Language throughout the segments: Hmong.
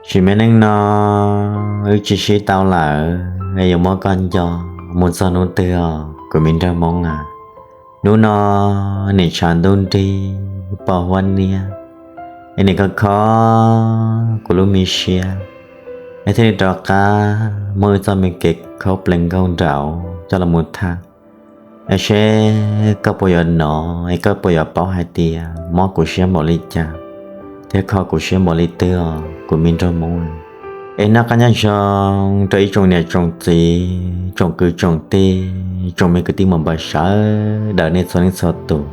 Sim me neej no wb tsis sib tau lawm, yuav muab koj nco mus txog hnub twg os kuv me nraug Hmoob a? Hnub no nim tshav ntuj nrig pos huab niab, es nim kho kho kuv lub me siab, es thiaj li rov qab muaj ib txoj me kev khaub plees nkauj nraum coj los mus tham. Es seb koj puas yuav hnov, es koj puas yuav paub hais tias mob kuv siab npaum li cas thiab kho kuv siab npaum li twg os kuv me nraug Hmoob. Es noj qab nyob zoo rau ib tsoom niam tsoom txiv, tsoom kwv tsoom tij, tsoom me kwv tij muam npawg sawv daws nej txhua leej txhua tus.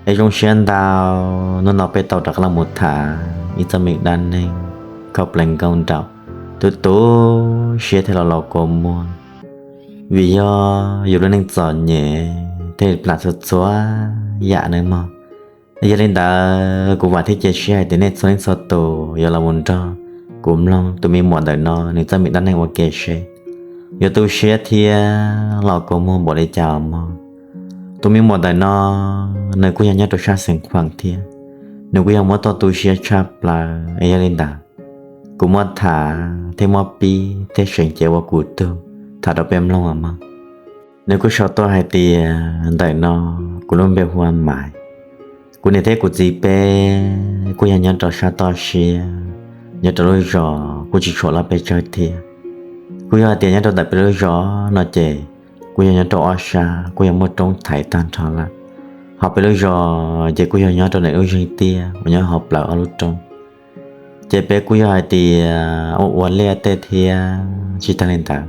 Es zoo siab ntau, hnub no peb tau rov qab los mus tham ib txoj me dab neeg khaub plees nkauj nraum, tu tu siab thiab los los kua muag. Vim yog yus lub neej txom nyem thiaj li plam txhua txhua yam nawb mog. Yog li ntawd kuv vam thiab cia siab hais tias nej txhua leej txhua tus yuav los mus nrog kuv mloog tus me muam ntawm no nws txoj me dab neeg ua ke seb yuav tu siab thiab los kua muag npaum li cas mog. Tus me muam ntawm no nws kuj yog nyob rau sab xeev Khuam thiab, nws kuj yog muab tau tu siab tshaj plaws. Yog li ntawd kuv muab tham thiab muab pib thiab seev cev ua kuv tug tham rau peb mloog mog. Nws kuj sau tuaj hais tias ntawm no, kuv lub npe hu ua Maiv. Kuv niam thiab kuv txiv peb kuj yog nyob rau sab toj siab, nyob rau lub zos kuj tsis tshua loj pes tsawg thiab. Kuj yog hais tias nyob rau ntawm peb lub zos no ces kuj yog nyob rau ob sab kuj yog muaj roob thaiv tag nrho lawm. Ho peb lub zos ces kuj yog nyob rau ntawm lub zeeg tiaj uas nyob hauv plawv ob lub roob. Ces peb kuj yog hais tias ua ua liaj teb thiab tsis tag li ntawd,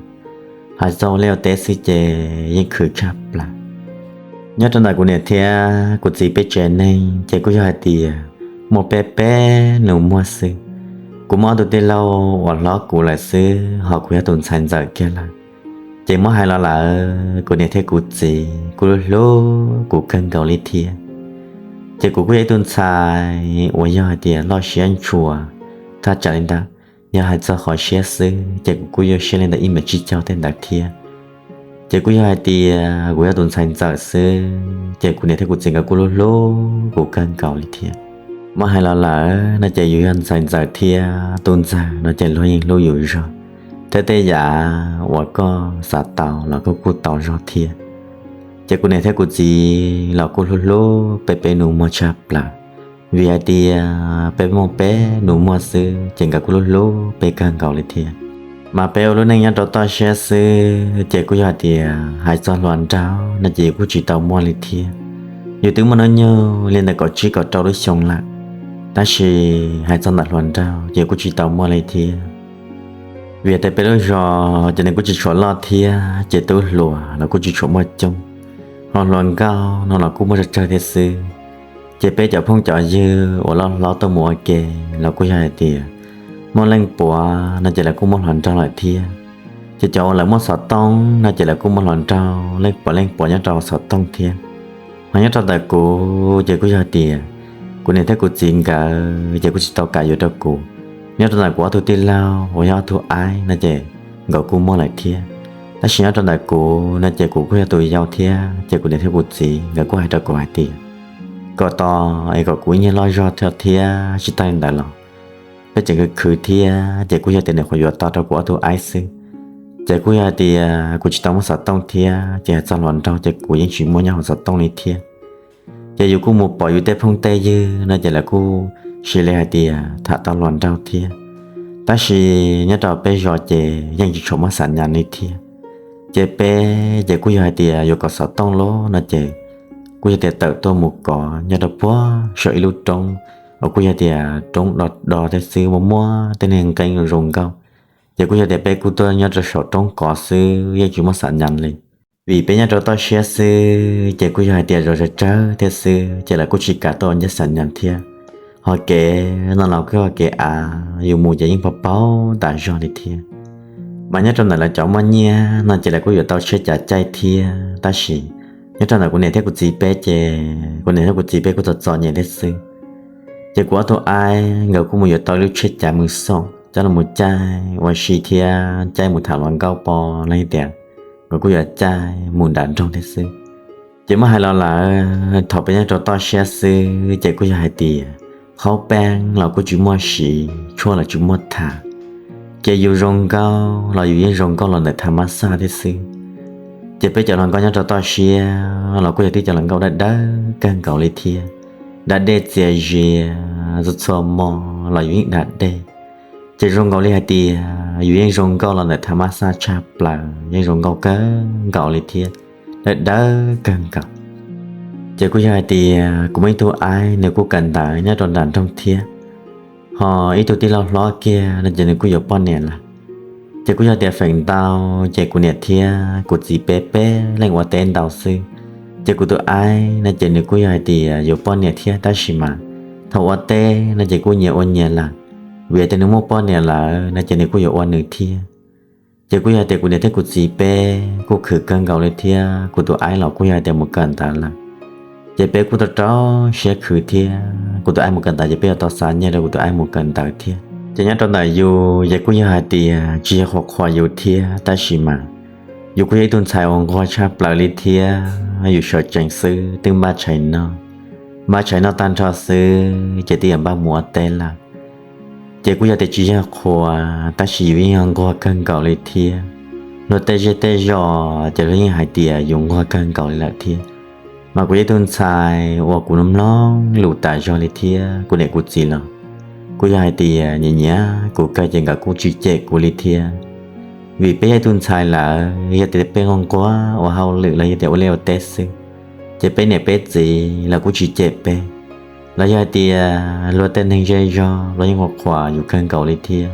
hais txog ua liaj ua teb xwb ces yeej khwv tshaj plaws. Nyob rau ntawm kuv niam thiab kuv txiv peb tsev neeg ces kuj yog hais tias muaj peb peb nus muag xwb. Kuv muaj ob tug tij laug uas hlob kuv lawm xwb, ho kuv yog tus ntxhais ntxawm kiag lawm. Ces muab hais los lawm kuv niam thiab kuv txiv kuj hlub hlub kuv kawg nkaus li thiab. Ces kuv kuj yog ib tug ntxhais uas yog hais tias loj siab ntshua, thaj tsam li ntawd, yog hais txog qhov siab xwb ces kuv kuj yuav siab li ntawm ib mev tsib caug tej ntawd thiab. Ces kuj yog hais tias kuv yog tus ntxhais ntxawm xwb ces kuv niam thiab kuv txiv nkawd kuj hlub hlub kuv kawg nkaus li thiab. Muab hais los lawm no ces yus yog ntxhais ntxawm thiab tus ntxawg no ces luag yeej hlub yus zog, thiab tej yam uas koj xav tau los koj kuj tau zog thiab. Ces kuv niam thiab kuv txiv los kuj hlub hlub peb peb nus muag tshaj plaws, vim hais tias peb muaj peb nus muag xwb ces nkawd kuj hlub hlub peb kawg nkaus li thiab. Mas peb ua lub neej nyob rau toj siab xwb ces kuj yog hais tias hais txog hluas nraug no ces yus kuj tsis tau muaj li thiab. Yus twb muaj hnub nyoog li ntawm kaum tsib kaum rau lub xyoo lawm, tab sis hais txog ntawm hluas nraug ces yus kuj tsis tau muaj li thiab. Vim tias peb lub zos ces nws kuj tsis tshua loj thiab ces tub hluas los kuj tsis tshua muaj coob, ho hluas nkauj no los kuj muaj tsawg tsawg thiab xwb. Ces peb cov phooj cov ywg uas loj hlob tuaj mus ua ke los kuj yog hais tias muaj leej puav no ces lawv kuj muaj hluas nraug lawm thiab. Ces cov uas lawv muaj xov tooj no ces lawv kuj muaj hluas nraug leej puav leej puav nyob rau xov tooj thiab. Ho nyob rau ntawm kuv ces kuj yog hais tias kuv niam thiab kuv txiv nkawd ces kuj tsis tau kam yuav rau kuv. Nyob rau ntawm kuv ob tug tij laug uas yog ob tug aib no ces nkawd kuj muaj lawm thiab. Tab sis nyob rau ntawm kuv no ces kuv kuj yog tus yau thiab ces kuv niam thiab kuv txiv nkawd kuj hais rau kuv hais tias kom tos es kom kuv ib nyuag loj zog thiab, tsis tag li ntawd los peb tseem khwv khwv thiab ces kuj yog tias nws qhuav yuav tau rau kuv ob tug aib xwb. Ces kuj yog hais tias kuv tsis tau muaj xov tooj thiab ces hais txog hluas nraug ces kuv yeej tsis muaj nyob hauv xov tooj li thiab. Ces yus kuj mus pom yus tej phooj tej ywg no ces lawv kuj sis li hais tias tham tau hluas nraug thiab, tab sis nyob rau peb zos ces yeej tsis tshua muaj xam nyas li thiab. Ces peb ces kuj yog hais tias yuav kov xov tooj los no ces kuj yog tias tawm tuaj mus kov nyob rau puag saum ib lub roob uas kuj yog tias roob do do thiab xwb, muaj muaj tej niag nqeeb zoo nkauj. Ces kuj yog tias peb kuj tuaj nyob rau saum roob kov xwb yeej tsis muaj xam nyas li. Vim peb nyob rau toj siab xwb ces kuj yog hais tias zos tsawg tsawg thiab xwb ces lawv kuj tsis kam tuaj ua ncaj xam nyas thiab. Ho kev no los kuj yog kev av, yus mus ces yeej paug paug tas zog li thiab. Mas nyob rau ntawm lawv cov muaj nyiaj no ces lawv kuj yuav tau tsheb cav caij thiab, tab sis nyob rau ntawm kuv niam thiab kuv txiv peb ces kuv niam thiab kuv txiv peb kuj txom txom nyem thiab xwb. Ces kuv ob tug aib nkawd kuj mus yuav tau ib lub tsheb cav mus xauj coj los mus caij ua si thiab caij mus tham hluas nkauj pov leej tias nkawd kuj yuav caij mus nram nroog thiab xwb. Ces muab hais los lawm thaum peb nyob rau toj siab xwb ces kuj yog hais tias qhaub peeb los kuj tsis muaj siv, tshuaj los tsis muaj tham, Ces yus zoo nkauj los yus yeej zoo nkauj los ntawm thav mab xaj thiab xwb. Ces peb cov hluas nkauj nyob rau toj siab los kuj yog tib cov hluas nkauj dawb dawb kawg nkaus li thiab, da dej txias zias, txhua txhua hmo los yus yeej da dej. Ces zoo nkaus li hais tias yus yeej zoo nkauj los ntawm thav mab xaj tshaj plaws, yeej zoo nkauj kawg nkaus li thiab, dawb dawb kawg nkaus. Ces kuj yog hais tias kuv muaj ib tug aib, nws kuj kawm ntawv nyob rau nram nroog thiab, ho ib tug tij laug hlob kiag no ces nws kuj yuav poj niam lawm. Ces kuj yog tias feem ntau ces kuv niam thiab kuv txiv peb peb leej ua teb ntau xwb. Ces kuv tus aib no ces nws kuj yog hais tias yuav poj niam thiab, tab sis mas thaum ua teb no ces kuj nyias ua nyias lawm, vim tias nws muaj poj niam lawm no ces nws kuj yuav ua nws thiab. Ces kuj yog tias kuv niam thiab kuv txiv peb kuj khwv kawg nkaus li thiab, kuv tus aib los kuj yog hais tias mus kawm ntawv lawm. Ces peb kuj tau rau siab khwv thiab, kuv tus aib mus kawm ntawv ces peb yuav tau xa nyiaj rau kuv tus aib mus kawm ntawv thiab. Ces nyob rau ntawm yus ces kuj yog hais tias tsis yog qhuas qhuas yus thiab, tab sis mas yus kuj yog ib tug ntxhais uas nquag tshaj plaws li thiab, yus sawv tsees xwb twb npaj tshais noj, npaj tshais noj tag nrho xwb ces twb yuav npaj mus ua teb lawm. Ces kuj yog tias tsis yog qhuas, tab sis yus yeej yog nquag kawg nkaus li thiab. Luag tej zej tej zos ces luag yeej hais tias yus nquag kawg nkaus li lawm thiab. Mas kuv yog ib tug ntxhais uas kuv mloog lus tas zog li thiab, kuv niam kuv txiv los kuj yog hais tias nyiam nyiam kuv kawg ces nkawd kuj tsis cem kuv li thiab. Vim peb yog ib tug ntxhais lawm, yog tias peb nquag nquag ua hauj lwm los yog tias ua liaj ua teb xwb, ces peb niam peb txiv los kuj tsis cem peb, los yog hais tias luag tej neeg zej zog los yeej qhuas qhuas yus kawg nkaus li thiab.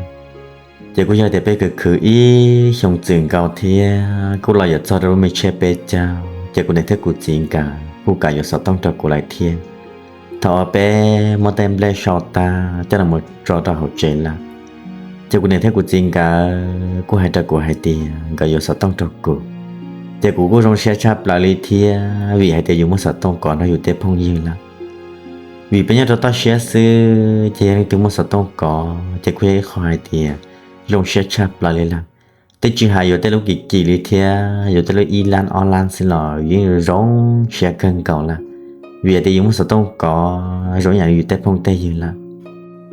Ces kuj yog tias peb khwv khwv ib xyoo txwm nkaus thiab kuj los yuav txog rau lub me tsheb peb caug, ces kuv niam thiab kuv txiv nkawd kuj kam yuav xov tooj rau kuv lawm thiab. Thaum uas peb muab tej nplej sau tag coj los tso rau hauv tsev lawm, ces kuv niam thiab kuv txiv nkawd kuj hais rau kuv hais tias nkawd yuav xov tooj rau kuv. Ces kuv kuj zoo siab tshaj plaws li thiab, vim hais tias yus muaj xov tooj kov nrog yus tej phooj ywg lawm. Vim peb nyob rau toj siab xwb, ces yog leej twg muaj xov tooj kov ces kuj yog ib qho hais tias zoo siab tshaj plaws li lawm. Twb tsis hais yuav tej lub kim kim li thiab, yuav tej lub ib lab ob lab xwb los yeej zoo siab kawg nkaus lawm. Vim tias yus muaj xov tooj kov zoo ib yam li yus tej phooj tej ywg lawm.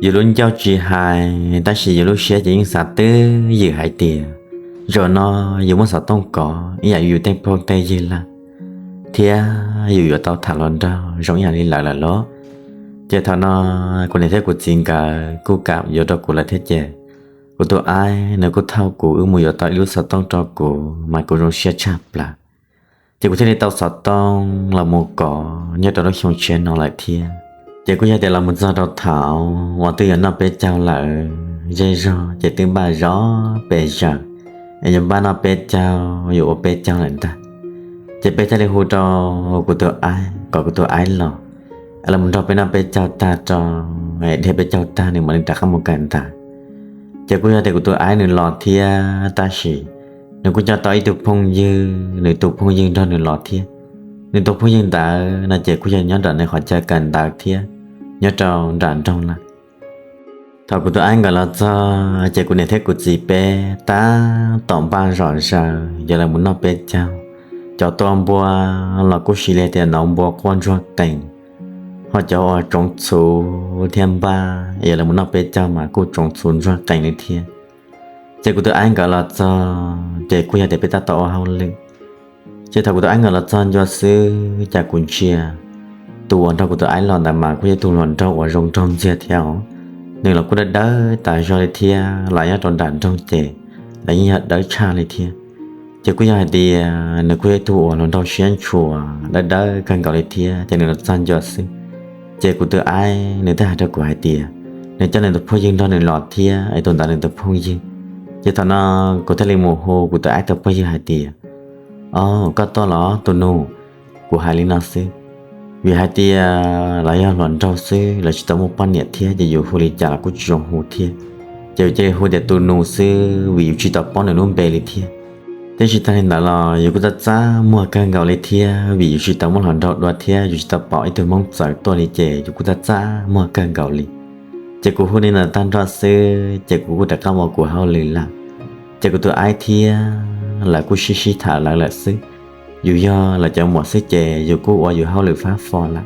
Yus lub ncauj tsis hais, tab sis yus lub siab ces yeej xav twj ywm hais tias zaum no yus muaj xov tooj kov ib yam li yus tej phooj tej ywg lawm, thiab yus yuav tau tham hluas nraug zoo ib yam li lawv lawm lauj. Ces thaum no kuv niam thiab kuv txiv nkawd kuj kam yuav rau kuv lawm thiab ces kuv tus aib nws kuj thauj kuv wb mus yuav tau ib lub xov tooj rau kuv, mas kuv zoo siab tshaj plaws. Ces kuv thiaj li tau xov tooj los mus kov nyob rau lub xyoo tshiab no lawm thiab. Ces kuj yog tias los mus txog rau thaum uas twb yuav noj peb caug lawm, zej zog ces twb npaj zov pes zawm es yuav npaj noj peb caug yuav ua peb caug lawm ntag. Ces peb thiaj li hu rau kuv tus aib kom kuv tus aib los, los mus nrog peb noj peb caug tag rau, dhia peb caug tag nws mam li rov qab mus kawm ntawv. Ces kuj yog tias kuv tus aib nws los thiab, tab sis nws kuj coj tau ib tug phooj ywg, nws tus phooj ywg nrog nws los thiab. Nws tus phooj ywg ntawd no ces kuj yog nyob nram nws qhov chaw kawm ntawv thiab, nyob rau nram nroog lawm. Thaum kuv tus aib nkawd los txog ces kuv niam thiab kuv txiv peb tab tom npaj zom zaws yuav los mus noj peb caug. Cov tua npua los kuj sis li tias nov npua quaj ntsuag qees, ho cov uas tsoov txhuv thiab npaj yuav los mus noj peb caug mas kuj tsoov txhuv ntsuag qees li thiab. Ces kuv tus aib nkawd los txog ces kuj yog tias peb tab tom ua hauj lwm. Ces thaum kuv tus aib nkawd los txog ncua xwb cas kuv ntsia tus uas nrog kuv tus aib los ntawd mas kuj yog tus hluas nraug uas zoo nraug ntxiag thiab os. Nws los kuj dawb dawb tas zog li thiab, los nyob rau nram nroog ces los yeej yog dawb tshaj li thiab. Ces kuj yog hais tias nws kuj yog ib tug uas hluas nraug siab ntshua, dawb dawb kawg nkaus li thiab, ces nws los txog ncua xwb ces kuv tus aib nws thiaj hais rau kuv hais tias nws coj nws tus phooj ywg nrog nws los thiab es tus ntawd nws tus phooj ywg. Ces thaum no kuv thiaj li mus hu kuv tus aib tus phooj ywg hais tias, Au, koj tuaj los tus nus? Kuv hais li no xwb, vim hais tias lawv yog hluas nraug xwb, lawv tsis tau muaj poj niam thiab ces yus hu li cas los kuj tsis zoo hu thiab. Ces yus cia li hu tias tus nus xwb vim yus tsis tau paub nws lub npe li thiab. Tiam sis tag li ntawd los yus kuj txaj txaj muag kawg nkaus li thiab, vim yus tsis tau muaj hluas nraug dua thiab yus tsis tau pom ib tug Hmoob txawv tuaj li ces yus kuj txaj txaj muag kawg nkaus li. Ces kuv hu li ntawd tag nrho xwb ces kuv kuj rov qab ua kuv hauj lwm lawm. Ces kuv tus aib thiab lawv kuj sib sib tham lawv lawm xwb. Yus yog lawv cov muam xwb ces yus kuj ua yus hauj lwm fab fo lawm.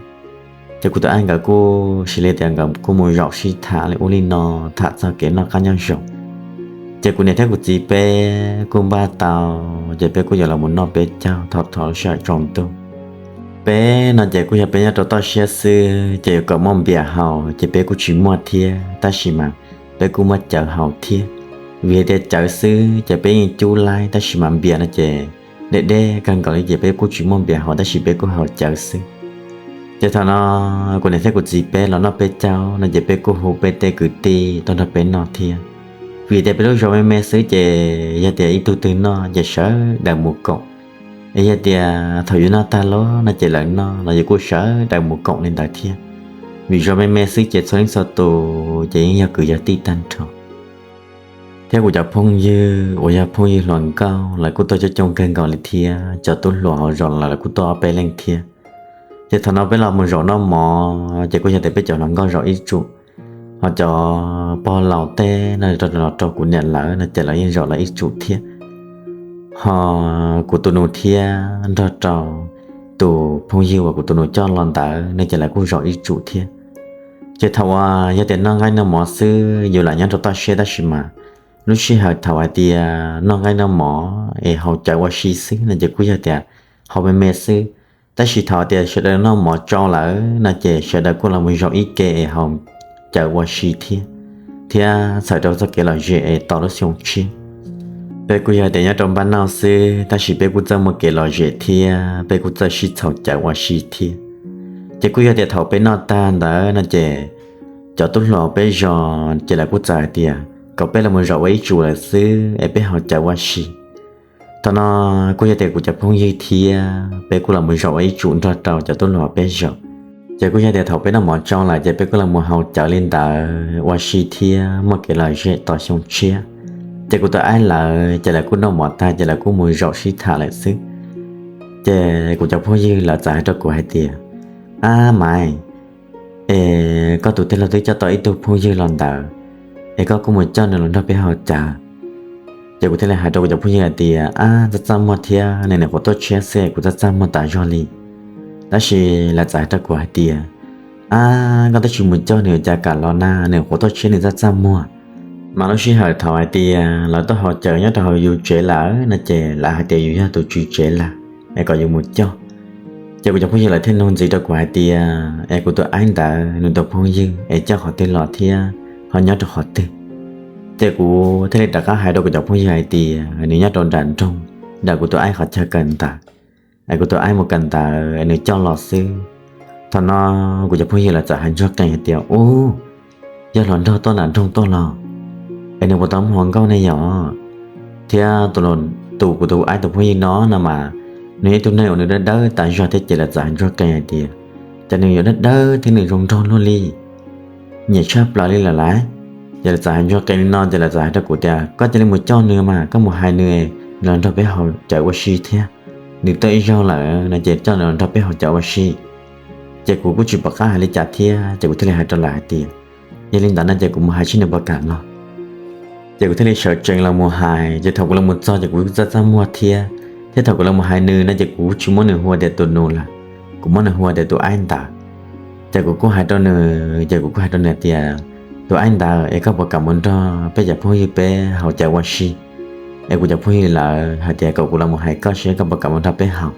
Ces kuv tus aib nkawd kuj sis li tias nkawd kuj mus zaum sib tham li ub li no, tham txog kev noj qab nyob zoo. Ces kuv niam thiab kuv txiv peb kuj npaj tau, ces peb kuj yuav los mus noj peb caug thaum thaum lub sij hawm tsaus ntuj. Peb no ces kuj yog peb nyob rau toj siab xwb ces yuav kom muaj npias haus ces peb kuj tsis muaj thiab, tab sis mas peb kuj muaj cawv haus thiab. Vim hais tias cawv xwb ces peb yeej cub laib, tab sis mas npias no ces deb deb kawg nkaus li ces peb kuj tsis muaj npias haus, tab sis peb kuj haus cawv xwb. Ces thaum no kuv niam thiab kuv txiv peb los noj peb caug no ces peb kuj hu peb tej kwv tij tuaj nrog peb noj thiab. Vim tias peb lub zos me me xwb ces yog tias ib tug twg noj ces sawv daws mus koom, es yog tias thaum yus noj tag lawm no ces lawv noj los yus kuj sawv daws mus koom li ntawd thiab. Vim zos me me xwb ces txhua leej txhua tus ces yeej yog kwv yog tij tag nrho. Thiab kuv cov phooj ywg uas yog phooj ywg hluas nkauj lawv kuj tuaj coob coob kawg nkaus li thiab, cov tub hluas hauv zos los lawv kuj tuaj ob peb leeg thiab. Ces thaum no peb los mus zaum noj mov ces kuj yog tias peb cov hluas nkauj zaum ib tsum, ho cov pog laus tej no los rau kuv niam lawv no ces lawv yeej zaum lawv ib tsum thiab. Ho kuv tus nus thiab nrog rau tus phooj ywg uas kuv tus nus coj los ntawd no ces lawv kuj zaum ib tsum thiab. Ces thaum uas yog tias noj nqaij noj mov xwb yus lam nyob rau toj siab, tab sis mas lub sij hawm thaum hais tias noj nqaij noj mov es haus cawv ua si xwb no ces kuj yog tias haus me me xwb. Tab sis thaum tias sawv daws noj mov tsau lawm no ces sawv daws kuj los mus zaum ib ke es haus cawv ua si thiab, thiab txhawm rau txoj kev lom zem es tos lub xyoo tshiab. Peb kuj yog tias nyob rau npaj noj xwb, tab sis peb kuj txawj muaj kev lom zem thiab peb kuj txawj sib txhaum cawv ua si thiab. Ces kuj yog tias thaum peb noj tag ntawd no ces cov tub hluas peb zos ces lawv kuj txawm hais tias kom peb los mus zaum ua ib tsum lawm xwb es peb haus cawv ua si. Thaum no kuj yog tias kuv cov phooj ywg thiab peb kuj los mus zaum ua ib tsum nrog rau cov tub hluas peb zos. Ces kuj yog tias thaum peb noj mov tsau lawm ces peb kuj los mus haus cawv li ntawd ua si thiab muaj kev lom zem tos xyoo tshiab. Ces kuv tus aib lawv ces lawv kuj noj mov tag ces lawv kuj mus zaum sib tham lawm xwb. Ces kuv cov phooj ywg lawv txawm hais rau kuv hais tias, Ab Maiv, es koj tus tij laug twb coj tau ib tug phooj ywg los ntawd, es koj kuj mus coj nws los nrog peb haus cawv. Ces kuv thiaj li hais rau kuv cov phooj ywg hais tias, Ab, txaj txaj muag thiab, nws nyuam qhuav tuaj tshiab xwb, kuv txaj txaj muag tas zog li. Tab sis lawv txawm hais rau kuv hais tias, Ab, koj twb tsis mus coj nws ua cas kam los na, nws nyuam qhuav tuaj tshiab nws txaj txaj muag. Mas lub sij hawm thaum hais tias lawv tuaj haus cawv nyob rau hauv yus tsev lawm no ces lawv hais tias yus yog tus tswv tsev lawm, es kom yus mus coj. Ces kuv cov phooj ywg lawv thiaj nug ntxiv rau kuv hais tias, Es kuv tus aib ntawd nws tus phooj ywg es coj qhov twg los thiab ho nyob rau qhov twg? Ces kuv thiaj li rov qab hais rau kuv cov phooj ywg hais tias nws nyob rau nram nroog, nram kuv tus aib qhov chaw kawm ntawv, es kuv tus aib mus kawm ntawv es nws coj los xwb. Thaum no kuv cov phooj ywg lawv txawm hais ntsuag qees hais tias, Ub, yog hluas nraug tuaj nram nroog tuaj los, es nws puas tau muaj hluas nkauj ne yom? Thiab tus, tus kuv tus aib tus phooj ywg no no mas, nws yog ib tug neeg uas nws dawb dawb tas zog thiab. Ces lawv txawm hais ntsuag qees hais tias, Cas nws yuav dawb dawb thiab nws zoo nraug luaj li, nyiam tshaj plaws li lawm lauj. Ces lawv txawm hais ntsuag qees li no ces lawv txawm hais rau kuv tias, Koj cia li mus coj nws mas, koj mus hais nws, nws los nrog peb haus cawv ua si thiab. Nws tuaj ib zaug lawm no ces coj nws los nrog peb haus cawv ua si. Ces kuv kuj tsis pom qab hais li cas thiab, ces kuv thiaj li hais rau lawv hais tias, Yog li ntawd no ces kuv mus hais seb nws puas kam los. Ces kuv thiaj li sawv tsees los mus hais. Ces thaum kuv los mus txog ces kuv txaj txaj muag thiab, thiab thaum kuv los mus hais nws no ces kuv tsis muab nws hu tias tus nus lawm, kuv muab nws hu tias tus aib ntawd. Ces kuv kuj hais rau nws, ces kuv kuj hais rau nws tias, Tus aib ntawd, es koj puas kam mus nrog peb cov phooj ywg peb haus cawv ua si? Es kuv cov phooj ywg lawv hais tias kom kuv los mus hais koj seb koj puas kam mus nrog peb haus.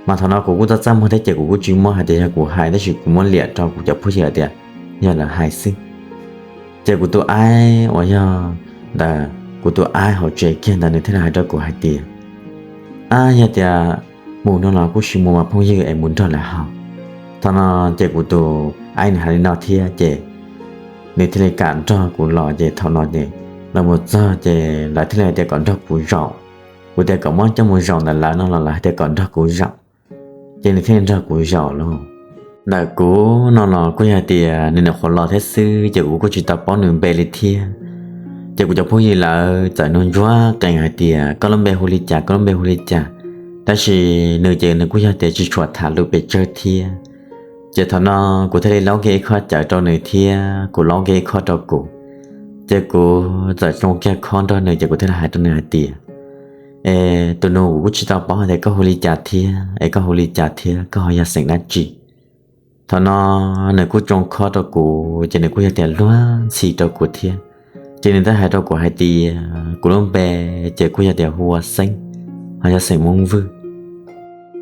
Mas thaum no kuv kuj txaj txaj muag thiab ces kuv kuj tsis muab hais tias yog kuv hais, tab sis kuv muab liam rau kuv cov phooj ywg hais tias yog lawv hais xwb. Ces kuv tus aib uas yog ntawd, kuv tus aib hauv tsev kiag ntawd nws thiaj li hais rau kuv hais tias, Ab, yog tias mus no los kuj sis mus mas phooj ywg, es mus nrog lawv haus. Thaum no ces kuv tus aib nws hais li no thiab ces nws thiaj li kam nrog kuv los. Ces thaum no ces los mus txog ces lawv thiaj li hais tias kom nrog kuv zaum. Kuv tias kom muab coj mus zaum ntawm lawv no los lawv hais tias kom nrog kuv zaum. Ces nws thiaj li nrog kuv zaum los. Ntawm kuv no los kuj yog hais tias nws nyuam qhuav los thiab xwb, ces kuv kuj tsis tau paub nws npe li thiab. Ces kuv cov phooj ywg lawv txawm nug ntsuag qees hais tias, Koj lub npe hu li cas? Koj lub npe hu li cas? Tab sis nws ces nws kuj yog tias tsis tshua tham lus pes tsawg thiab. Ces thaum no kuv thiaj li laub kiag ib khob cawv rau nws thiab kuv laub kiag ib khob rau kuv. Ces kuv txawm tsoo kiag khob nrog nws, ces kuv thiaj li hais rau nws hais tias, Es tus nus, kuv kuj tsis tau paub hais tias koj hu li cas thiab, es koj hu li cas thiab, koj ho yog xeem dab tsi? Thaum no nws kuj tsoo khob rau kuv, ces nws kuj yog tias luag ntxhi rau kuv thiab. Ces nws thiaj hais rau kuv hais tias kuv lub npe ces kuj yog tias hu ua Xeeb, ho yog xeem Hmoob Vwj.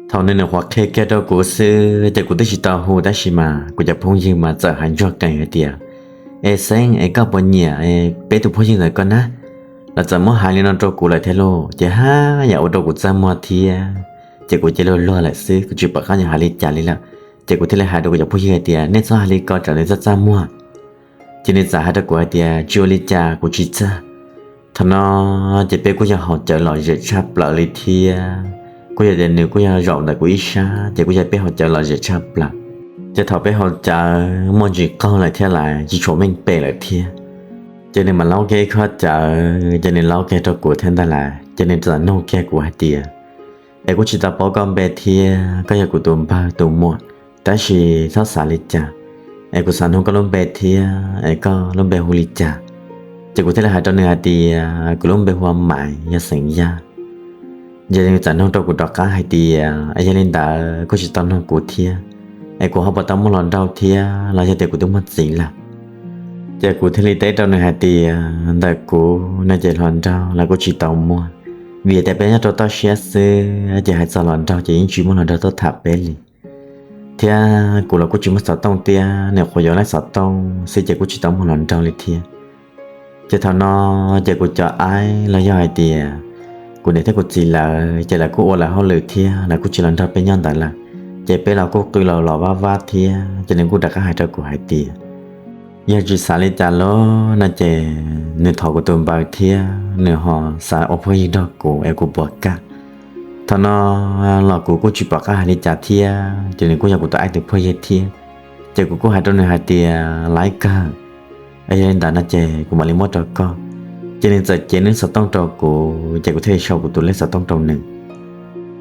Thaum nws nyuam qhuav qhia kiag rau kuv xwb ces kuv twb tsis tau hu, tab sis mas kuv cov phooj ywg mas txawm hais ntsuag qees hais tias, Es Xeeb, es koj puas nyiam peb tus phooj ywg ntawm koj na? Lawv txawm muab hais li no rau kuv lawm thiab lauj, ces haj yam ua rau kuv txaj muag thiab. Ces kuv cia li luag lawm xwb, kuv tsis pom qab yuav hais li cas li lawm. Ces kuv thiaj li hais rau kuv cov phooj ywg hais tias, Nej txhob hais li ko tsam nws txaj txaj muag. Ces nws txawm hais rau kuv hais tias, Tsis ua li cas, kuv tsis txaj. Thaum no ces peb kuj yog haus cawv lom zem tshaj plaws li thiab. Kuj yog tias nws kuj yog zaum ntawm kuv ib sab, ces kuj yog peb haus cawv lom zem tshaj plaws. Ces thaum peb haus cawv muaj ntsis qaug lawm thiab lawm, tsis tshuav meej pem lawm thiab, ces nws mam laub kiag ib khob cawv, ces nws laub kiag rau kuv thiab ntag lawm. Ces nws txawm nug kiag kuv hais tias, Es kuv tsis tau paub koj npe thiab, koj yog kuv tus npawg tus muam, tab sis txhob xav li cas, es kuv xav nug koj lub npe thiab, es koj lub npe hu li cas? Ces kuv thiaj li hais rau nws hais tias, Kuv lub npe hu ua Maiv, yog xeem Yaj. Ces nws txawm nug rau kuv rov qab hais tias, Es yog li ntawd koj tsis tau nug kuv thiab, es kuv ho puas tau muaj hluas nraug thiab los yog tias kuv twb muaj txiv lawm? Ces kuv thiaj li teb rau nws hais tias, Ntawm kuv no ces hluas nraug los kuj tsis tau muaj, vim tias peb nyob rau toj siab xwb, ces hais txog hluas nraug ces yeej tsis muaj hluas nraug tuaj tham peb li. Thiab kuv los kuj tsis muaj xov tooj tiab, nyuam qhuav yuav lub xov tooj xwb ces kuj tsis tau muaj hluas nraug li thiab. Ces thaum no ces kuv cov aib los yog hais tias kuv niam thiab kuv txiv lawv ces lawv kuj ua lawv hauj lwm thiab, lawv kuj tsis los nrog peb nyob ntawd lawm. Ces peb los kuj qw los los vaj vab thiab, ces nws kuj rov qab hais rau kuv hais tias, Yog tsis xav li cas los no ces nws thov kuv tus npawg thiab nws ho xav ua phooj ywg nrog kuv es kuv puas kam. Thaum no los kuv kuj tsis pom qab hais li cas thiab, ces nws kuj yog kuv tus aib tus phooj ywg thiab. Ces kuv kuj hais rau nws hais tias, Laib kawg, es yog li ntawd no ces kuv mam li muab rau koj. Ces nws txawm cev nws xov tooj rau kuv, ces kuv thiaj li sau kuv tus lej xov tooj rau nws.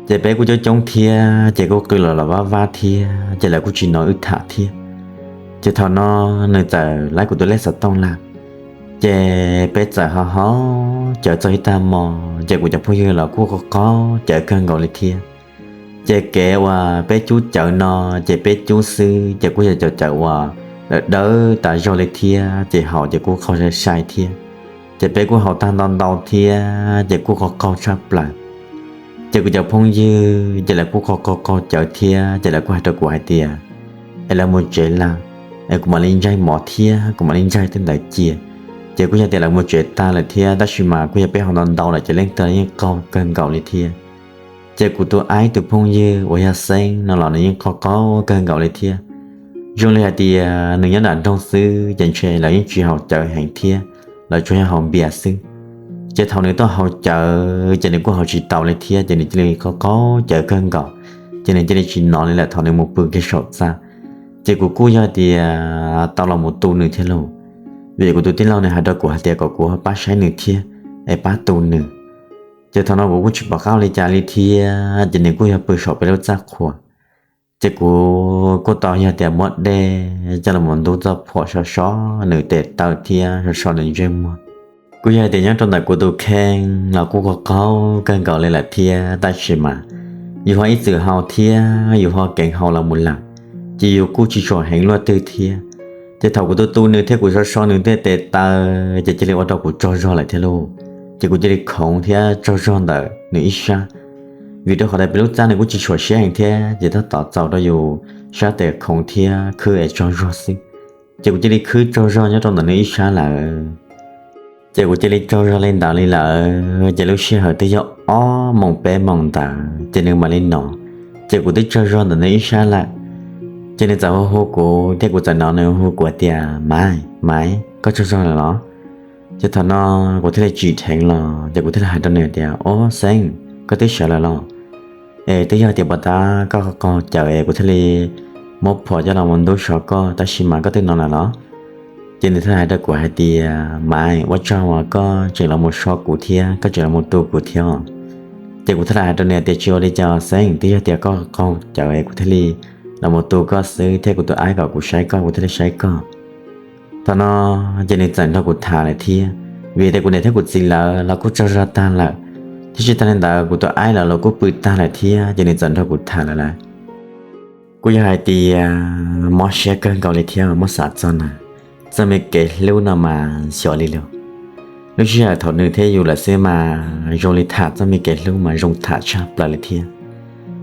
Ces peb kuj coob coob thiab, ces kuj qw los los vaj vab thiab, ces lawv kuj tsis nov wb tham thiab. Ces thaum no nws txawm laib kuv tus lej xov tooj lawm, ces peb txawm ho haus cawv txog ib tag hmo, ces kuv cov phooj ywg los kuj qaug qaug cawv kawg nkaus li thiab. Ces kev uas peb cub cawv no, ces peb cub xwb ces kuj yog cov cawv uas dawb dawb tas zog li thiab, ces haus ces kuj qaug sai sai thiab. Ces peb kuj haus tag ntau ntau thiab, ces kuj qaug qaug tshaj plaws. Ces kuv cov phooj ywg ces lawv kuj qaug qaug qaug cawv thiab, ces lawv kuj hais rau kuv hais tias, Es lawv mus tsev lawm, es kuv mam li ntsaig mov thiab kuv mam li ntsaig tej ntawd cia. Ces kuj yog tias lawv mus tsev tag lawm thiab, tab sis mas kuj yog peb haus ntau ntau lawm ces leej twg los yeej qaug kawg nkaus li thiab. Ces kuv tus aib tus phooj ywg uas yog Xeeb no los nws yeej qaug qaug kawg nkaus li thiab. Zoo li hais tias nws nyob nram nroog xwb ces ntshe lawv yeej tsis haus cawv heev thiab, lawv tsuas yog haus npias xwb. Ces thaum nws tuaj haus cawv ces nws kuj haus tsis taus li thiab, ces nws cia li qaug qaug cawv kawg nkaus, ces nws cia li tsis nov li lawm thaum nws mus pw kiag saum txaj. Ces kuv kuj yog tias tau los mus tu nws thiab lauj, vim kuv tus tij laug nws hais rau kuv hais tias kom kuv pab saib nws thiab, es pab tu nws. Ces thaum no kuv kuj tsis pom qab li cas li thiab, ces nws kuj yog pw saum peb lub txaj qhua. Ces kuv kuj tau yog tias muab dej coj los mus ntub txoj phuam so so nws tes taw thiab so so nws ntsej muag. Kuj yog tias nyob rau ntawm kuv tus kheej los kuj qaug qaug kawg nkaus li lawm thiab, tab sis mas yus ho ib txwm haus thiab yus ho keev haus los mus lawm, ces yus kuj tsis tshua heev luaj twg thiab. Ces thaum kuv tu tu nws thiab kuv so so nws tej tes taw, ces cia li ua rau kuv tsaug zog lawm thiab lauj. Ces kuv cia li khoov thiab tsaug zog ntawm nws ib sab, vim rau qhov tias peb lub txaj nws kuj tsis tshua siab heev thiab, ces tab tom txaus rau yus sab tes khoov thiab khwb es tsaug zog xwb. Ces kuv cia li khwb tsaug zog nyob rau ntawm nws ib sab lawm. Ces kuv cia li tsaug zog li ntawd li lawm, ces lub sij hawm twb yog ob moos peb moos ntawd ces nws mam li nov. Ces kuv twb tsaug zog ntawm nws ib sab lawm, ces nws txawm hu hu kuv thiab kuv txawm nov nws hu kuv tias, Maiv, Maiv, koj tsaug zog lawm los? Ces thaum no kuv thiaj li tsim dheev los, ces kuv thiaj li hais rau nws tias, Ob Xeeb, koj twb sawv lawm los? Es twb yog tias puas tab koj qaug cawv es kuv thiaj li muab phuam coj los mus ntub sov koj, tab sis mas koj twb nov lawm los? Ces nws thiaj hais rau kuv hais tias, Maiv, ua tsaug uas koj tseem los mus so kuv thiab koj tseem los mus tu kuv thiab. Ces kuv thiaj li hais rau nws tias, Tsis ua li cas Xeeb, twb yog tias koj qaug cawv es kuv thiaj li los mus tu koj xwb, thiab kuv tus aib kom kuv saib koj kuv thiaj li saib koj. Thaum no ces nws txawm nrog kuv tham lawm thiab, vim tias kuv niam thiab kuv txiv lawv los kuj tsaug zog tag lawm, thiab tsis tag li ntawd kuv tus aib lawv los kuj pw tag lawm thiab, ces nws txawm nrog kuv tham lawm lawm. Kuj yog hais tias mob siab kawg nkaus li thiab, muab xav txog na, txoj me kev hlub no mas xyov li lawm. Lub sij hawm thaum nws thiab yus lawm xwb mas zoo li tham txoj me kev hlub mas zoo tham tshaj plaws li thiab.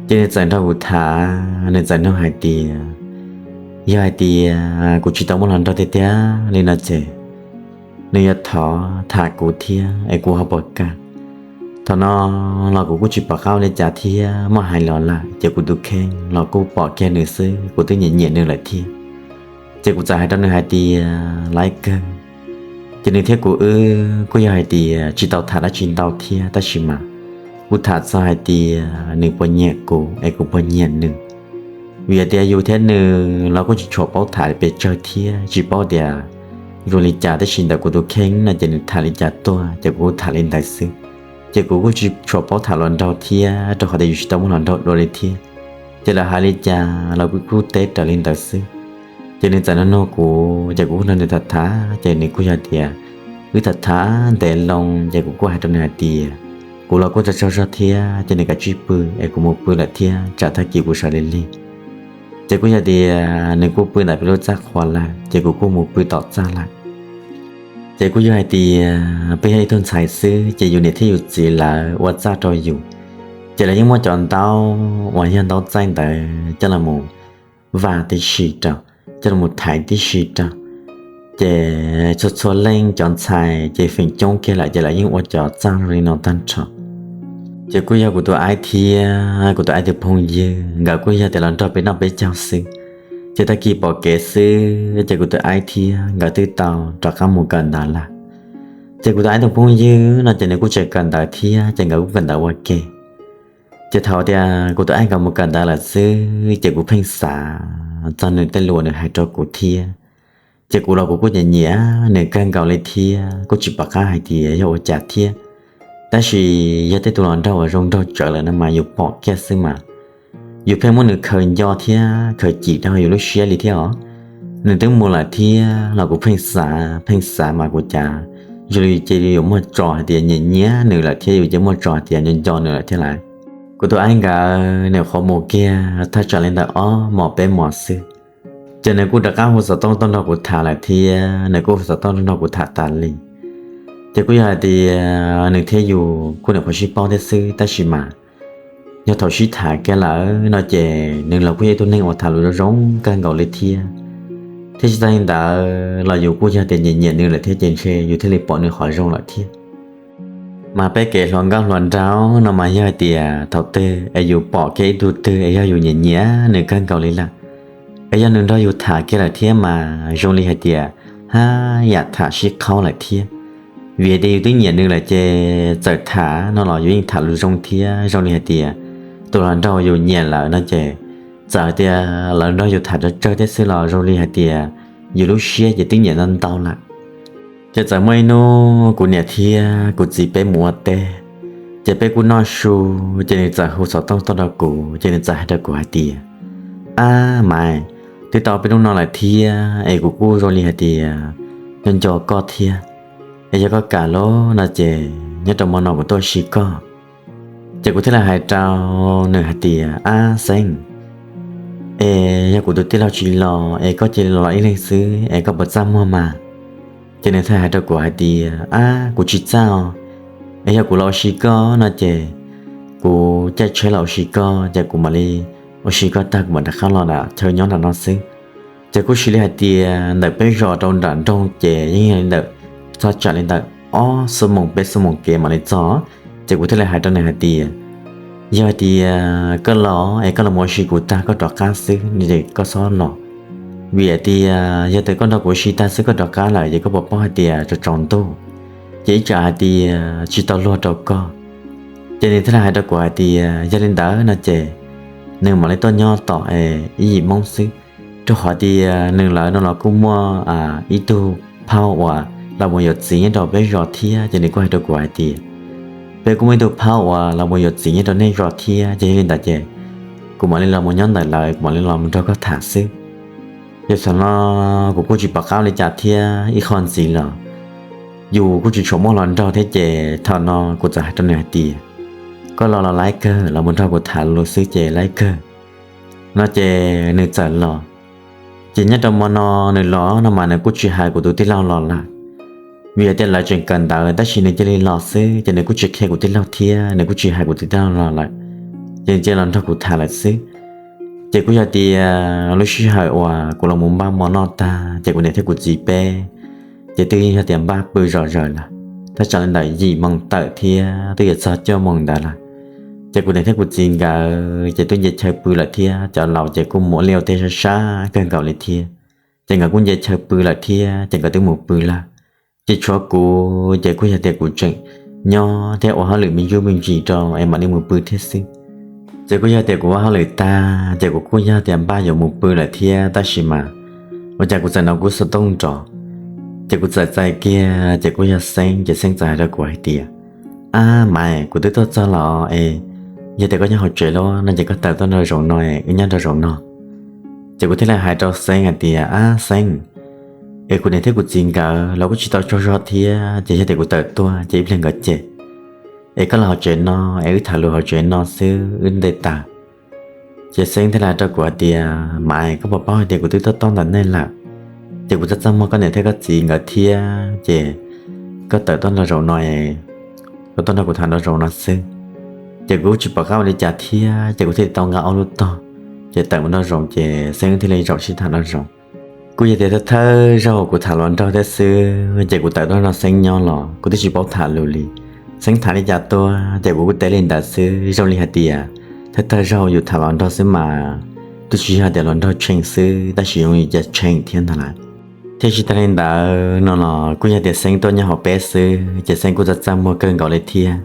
Ces nws txawm nrog kuv tham, nws txawm nug hais tias yog hais tias kuv tsis tau muaj hluas nraug tiag tiag li no ces nws yuav thov tham kuv thiab es kuv ho puas kam. Thaum no los kuv kuj tsis pom qab ua li cas thiab, muab hais los lawm ces kuv tus kheej los kuj pom kiag nws xwb, kuv twb nyiam nyiam nws lawm thiab. Ces kuv txawm hais rau nws hais tias laiv kawg, ces nws thiab kuv wb kuj yog hais tias tsis tau tham dab tsi ntau thiab, tab sis mas kuv tham txog hais tias nws puas nyiam kuv es kuv puas nyiam nws. Vim hais tias yus thiab nws los kuj tsis tshua paub tham pes tsawg thiab, tsis paub tias zoo li cas, tab sis ntawm kuv tus kheej no ces nws tham li cas tuaj ces kuv kuj tham li ntawd xwb. Ces kuv kuj tsis tshua paub tham hluas nraug thiab, rau qhov tias yus tsis tau muaj hluas nraug dua li thiab. Ces lawv hais li cas los kuv kuj teb raws li ntawd xwb. Ces nws txawm nug nug kuv, ces kuv kuj nrog nws tham tham, ces nws kuj yog tias wb tham tham ntev loo, ces kuv kuj hais rau nws hais tias kuv los kuj tsaug tsaug zog thiab, ces nws kav tsij pw es kuv mus pw lawm thiab, tsam tag kis kuv sawv lig lig. Ces kuj yog tias nws kuj pw ntawm peb lub txaj qhua lawm, ces kuv kuj mus pw tom txaj lawm. Ces kuj yog hais tias peb yog ib tug ntxhais xwb, ces yus niam thiab yus txiv lawv ua txaj rau yus, ces lawv yeej muab cov ntaub uas yog ntaub txaij ntawd coj los mus vaj tib si rau, coj los mus thaiv tib si rau. Ces txhua txhua leej cov ntxhais ces feem coob kiag lawm ces lawv yeej ua cov txaj zoo li no tag nrho. Ces kuj yog kuv tus aib thiab kuv tus aib tus phooj ywg, nkawd kuj yog tias los nrog peb noj peb caug xwb. Ces tag kis pom kev xwb ces kuv tus aib thiab nkawd twb tau rov qab mus kawm ntawv lawm. Ces kuv tus aib tus phooj ywg no ces nws kuj tseem kawm ntawv thiab, ces nkawd kuj kawm ntawv ua ke. Ces thaum tias kuv tus aib nkawd mus kawm ntawv lawm xwb ces kuv pheej xav txog nws tej lus uas nws hais rau kuv thiab. Ces kuv los kuv kuj nyiam nyiam nws kawg nkaus li thiab, kuj tsis pom qab hais tias yog ua cas thiab. Tab sis yog tej tus hluas nraug uas zoo nraug tsawv lawm no mas yus pom kiag xwb mas yus pheej muab nws khaws nco thiab khaws cim rau yus lub siab li thiab os. Nws twb mus lawm thiab los kuv pheej xav pheej xav mas kuv cas zoo li cia li yuav muaj tso hais tias nyiam nyiam nws lawm thiab, yus cia li muaj tso hais tias nco nco nws lawm thiab lawm. Kuv tus aib nkawd nws qhuav mus kiag thaj tsam li ntawm ob mos peb mos xwb, ces nws kuj rov qab hu xov tooj tuaj nrog kuv tham lawm thiab, nws kuj hu xov tooj tuaj nrog kuv tham tas li. Ces kuj yog hais tias nws thiab yus kuj nyuam qhuav sib paub thiab xwb, tab sis mas yog thaum sib tham kiag lawm no ces nws los kuj yog ib tug neeg uas tham lus zoo zoo kawg nkaus li thiab. Thiab tsis tas li ntawd los yus kuj yog tias nyiam nyiam nws lawm thiab ces ntshe yus thiaj li pom nws qhov zoo lawm thiab. Mas peb kev hluas nkauj hluas nraug no mas yog hais tias thaum twg es yus pom kiag ib tug twg es yog yus nyiam nyiam nws kawg nkaus li lawm, es yog nws nrog yus tham kiag lawm thiab mas zoo li hais tias haj yam tham sib qhaub lawm thiab. Vim hais tias yus twb nyiam nws lawm ces txawm tham no los yus yeej tham lus zoo thiab, zoo li hais tias tus hluas nraug yus nyiam lawm no ces txawm hais tias lawv nrog yus tham tsawg tsawg thiab xwb los zoo li hais tias yus lub siab ces twb nyiam ntau ntau lawm. Ces txawm muaj ib hnub kuv niam thiab kuv txiv peb mus ua teb, ces peb kuj noj su, ces nws txawm hu xov tooj tuaj rau kuv, ces nws txawm hais rau kuv hais tias, Ab Maiv, twb tau peb hnub no lawm thiab es kuv kuj zoo li hais tias nco nco koj thiab, es yog koj kam los no ces nyob rau hmo no kuv tuaj ua si koj. Ces kuv thiaj li hais rau nws hais tias, Ab Xeeb, es yog kuv tus tij laug tsis los es koj cia li los ib leeg xwb es koj puas txaj muag mas? Ces nws thiaj hais rau kuv hais tias, Ab, kuv tsis txaj os, es yog kuv los ua si koj no ces kuv caij tsheb los ua si koj, ces kuv mam li ua si koj tag kuv mam rov qab los chaw nyob nram no xwb. Ces kuj xws li hais tias ntawm peb zos rau nram nroog ces yeej yog li ntawm txog tsam li ntawm ob xuab moos peb xuab moos kev mam li txog. Ces kuv thiaj li hais rau nws hais tias, Yog hais tias koj los es koj los mus ua si kuv tag koj rov qab xwb no ces koj txhob los, vim hais tias yog tias koj nrog kuv ua si tag xwb koj rov qab lawm ces koj puas paub hais tias tsaus tsaus ntuj ces ib tsam hais tias tsis tau luag rau koj. Ces nws thiaj li hais rau kuv hais tias yog li ntawd no ces nws mam li tuaj nyob tom ib yim Hmoob xwb, rau qhov tias nws lawv no los kuj muaj ib tug phauj uas los mus yuav txiv nyob rau peb zos thiab. Ces nws kuj hais rau kuv hais tias, Peb kuj muaj ib tug phauj uas los mus yuav txiv nyob rau nej zos thiab, ces yog li ntawd ces kuv mam li los mus nyob ntawm lawv, kuv mam li los mus nrog koj tham xwb. Ces thaum no kuv kuj tsis pom qab li cas thiab, ib qho ntxiv los yus kuj tsis tshua muaj hluas nraug thiab, ces thaum no kuv txawm hais rau nws hais tias, Koj los los laiv kawg, los mus nrog kuv tham lus xwb ces laiv kawg no ces nws txawm los. Ces nyob rau hmo no nws los no mas nws kuj tsis hais kuv tus tij laug los lawm. vim hais tias lawv tseem kawm ntawv tab sis nws cia li los xwb ces nws kuj tsis qhia kuv tij laug thiab nws kuj tsis hais kuv tus tij laug los lawm, ces nws cia li los nrog kuv tham lawm xwb. Ces kuj yog tias lub sij hawm uas kuv los mus npaj mov noj tag ces kuv niam thiab kuv txiv peb ces twb yog tias npaj pw zom zaws lawm, thaj tsam li ntawm yim moos tawm thiab twb yuav txog cuaj moos ntawd lawm. Ces kuv niam thiab kuv txiv nkawd ces twb nce chaw pw lawm thiab cov laus ces kuj mus ua liaj ua teb sab sab kawg nkaus li thiab. Ces nkawd kuj nce chaw pw lawm thiab ces nkawd twb mus pw lawm. Ces tshuav kuv ces kuj yog tias kuv tseem nyob thiab ua hauj lwm me ntsuj me ntsis rau es mam li mus pw thiab xwb. Ces kuj yog tias kuv ua hauj lwm tag ces kuv kuj yog tias npaj yuav mus pw lawm thiab tab sis mas ua cas kuv txawm hnov kuv xov tooj nrov. Ces kuv txawm txais kiag ces kuj yog Xeeb, ces Xeeb txawm hais rau kuv hais tias, Ab Maiv, kuv twb tuaj txog los es yog tias koj nyob hauv tsev los no ces koj tawm tuaj nraum zoov no es wb nyob nraum zoov no. Ces kuv thiaj li hais rau Xeeb hais tias, Ab Xeeb, es kuv niam thiab kuv txiv nkawd los kuj tsis tau tsaug zog thiab ces yog tias kuv tawm tuaj ces ib pliag nkawd cem. Es koj los hauv tsev no es wb tham lus hauv tsev no xwb wb nte taws. Ces Xeeb thiaj li hais rau kuv hais tias, Maiv, koj puas paub hais tias kuv twb tuaj txog ntawm nej lawm, ces kuv txaj txaj muag koj niam thiab koj txiv nkawd thiab ces koj tawm tuaj nraum zoov no es koj tuaj nrog kuv tham nraum zoov no xwb. Ces kuv tsis pom qab ua li cas thiab ces kuv thiaj li tau nqa ob lub tog ces tawm mus nraum zoov ces Xeeb thiaj li zaum sib tham nraum zoov. Kuj yog tias thawj thawj zaug kuv tham hluas nraug thiab xwb ces kuv tawm tuaj nrog Xeeb nyob los kuv twb tsis paub tham lus li. Xeeb tham li cas tuaj ces kuv kuj teb li ntawd xwb, zoo li hais tias thawj thawj zaug yus tham hluas nraug xwb mas twb tsis yog tias hluas nraug tsheej xwb tab sis zoo li cas tsheej thiab ntag lawm. Thiab tsis tag li ntawd no los kuj yog tias Xeeb tuaj nyob hauv peb xwb ces Xeeb kuj txaj txaj muag kawg nkaus li thiab.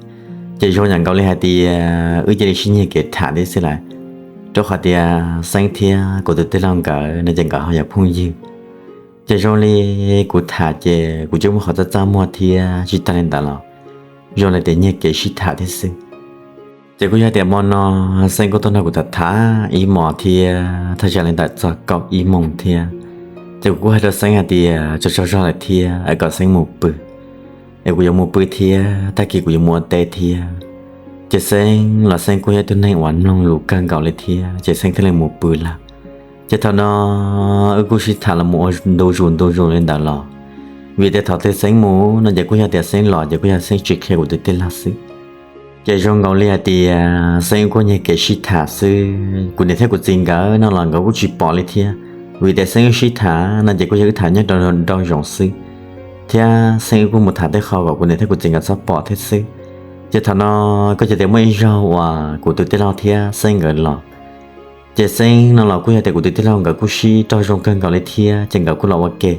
Ces zoo yam nkaus li hais tias wb cia li sib nyiag kev tham thiab xwb lawm, rau qhov tias Xeeb thiab kuv tus tij laug nkawd no ces nkawd ho yog phooj ywg. Ces zoo li kuv tham ces kuv twb muaj qhov txaj txaj muag thiab tsis tag li ntawd los zoo li tias nyiag kev sib tham thiab xwb. Ces kuj yog tias hmo no Xeeb kuj tuaj nrog kuv tham tham ib hmos thiab thaj tsam li ntawm txog kaum ib moos thiab. Ces kuv kuj hais rau Xeeb hais tias tsaug tsaug zog lawm thiab es kom Xeeb mus pw, es kuv yuav mus pw thiab tag kis kuv yuav mus ua teb thiab. Ces Xeeb los Xeeb kuj yog ib tug neeg uas mloog lus kawg nkaus li thiab ces Xeeb thiaj li mus pw lawm. Ces thaum no wb kuj sib tham los mus ua ntu zus ntu zus li ntawd los, vim tias thaum twg Xeeb mus no ces kuj yog tias Xeeb los ces kuj yog Xeeb tsis qhia kuv tus tij laug xwb. Ces zoo nkaus li hais tias Xeeb wb kuj nyiag kev sib tham xwb, kuv niam thiab kuv txiv nkawd no los nkawd kuj tsis pom li thiab. Vim tias Xeeb wb sib tham no ces kuj yog wb tham nyob rau nraum zoov xwb, thiab Xeeb wb kuj mus tham tej qho kom kuv niam thiab kuv txiv nkawd txhob pom thiab xwb. Ces thaum no kuj yog tias muaj ib zaug uas kuv tus tij laug thiab Xeeb nkawd los, ces Xeeb no los kuj yog tias kuv tus tij laug nkawd kuj sib raug zoo kawg nkaus li thiab ces nkawd kuj los ua ke.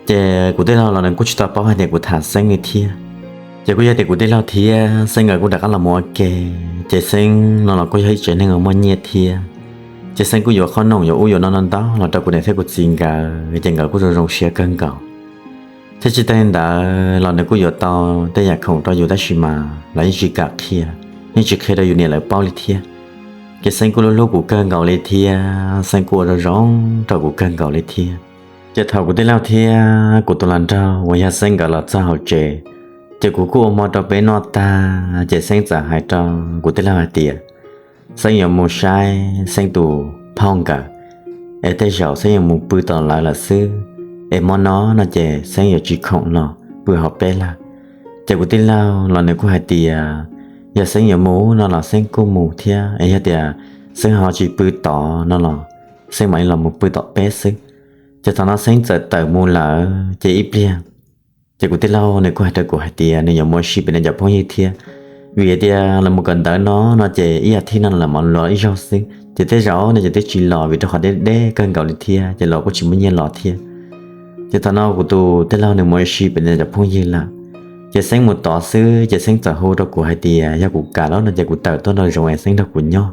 Ces kuv tij laug los nws kuj tsis tau paub hais tias kuv tham Xeeb li thiab. Ces kuj yog tias kuv tij laug thiab Xeeb nkawd kuj rov qab los mus ua ke. Ces Xeeb no los kuj yog ib tsev neeg uas muaj nyiaj thiab, ces Xeeb kuj yuav qhob noom yuav ub yuav no no ntau los rau kuv niam thiab kuv txiv nkawd ces nkawd kuj zoo zoo siab kawg nkaus. Thiab tsis tag li ntawd los nws kuj yuav tau tej yam khoom rau yus tab sis mas los yeej tsis kam qhia, yeej tsis qhia rau yus niam lawv paub li thiab. Ces Xeeb kuj hlub hlub kuv kawg nkaus li thiab Xeeb kuj ua zoo zoo rau kuv kawg nkaus li thiab. Ces thaum kuv tij laug thiab kuv tus hluas nraug uas yog Xeeb nkawd los txog hauv tsev, ces kuv kuj ua hmo rau peb noj tag ces Xeeb txawm hais rau kuv tij laug hais tias Xeeb yuav mus saib Xeeb tus phauj nkawd, es tej zaum Xeeb yuav mus pw tom lawv lawm xwb, es hmo no no ces Xeeb yuav tsis khoom los pw hauv peb lawm. Ces kuv tij laug los nws kuj hais tias yog Xeeb yuav mus no los Xeeb kuj mus thiab, es yog tias Xeeb ho tsis pw tod no los Xeeb mam li los mus pw tom peb xwb. Ces thaum no Xeeb txawm tawm mus lawm ces ib pliag ces kuv tij laug nws kuj hais rau kuv hais tias nws yuav mus ua si pem nws cov phooj ywg thiab, vim tias los mus kawm ntawv no no ces ib as thiv no lawm mam los ib zaug xwb ces tej zaum no ces twb tsis los vim rau qhov deb deb kawg nkaus li thiab ces los kuj tsis muaj nyiaj los thiab. Ces thaum no kuv tus tij laug nws mus ua si pem nws cov phooj ywg lawm, ces Xeeb mus tod xwb ces Xeeb txawm hu rau kuv hais tias yog kuv kam los no ces kuv tawm tuaj nraum zoov es Xeeb nrog kuv nyob.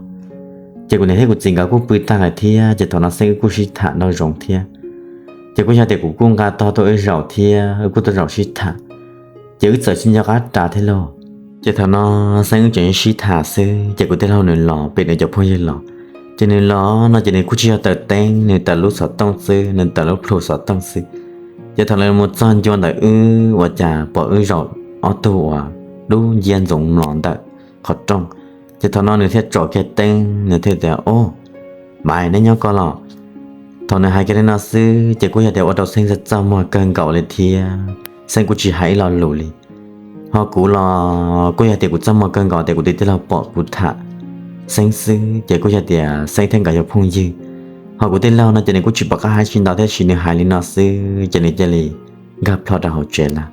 Ces kuv niam thiab kuv txiv nkawd kuj pw tag lawm thiab ces thaum no Xeeb wb kuj sib tham nraum zoov thiab. Ces kuj yog tias kuv kuj nqa tog tuaj wb zaum thiab wb kuj tuaj zaum sib tham, ces wb txawm sib nco qab ras thiab lauj. Ces thaum no Xeeb wb tseem sib tham xwb ces kuv tij laug nws los pem nws cov phooj ywg los. Ces nws los no ces nws kuj tsis yog tawm teeb, nws tawm lub xov tooj xwb, nws tawm lub plhu xov tooj xwb. Ces thaum nws mus txog ncua ntawm wb ua cas pom wb zaum ob tug uas dub ncia ntxoov mlos ntawm qhov rooj. Ces thaum no nws thiaj tsom kiag teeb, nws thiaj tias, Au, Maiv, neb nyob ko los? Thaum nws hais kiag li no xwb ces kuj yog tias ua rau Xeeb txaj txaj muag kawg nkaus li thiab. Xeeb kuj tsis hais ib lo lus li. Ho kuv los kuj yog tias kuv txaj muag kawg nkaus tias kuv tus tij laug pom kuv tham Xeeb xwb ces kuj yog tias Xeeb thiab nkawd yog phooj ywg. Ho kuv tij laug no ces nws kuj tsis pom qab hais tsis ntau thiab, tab sis nws hais li no xwb ces nws cia li nkag plho rau hauv tsev lawm.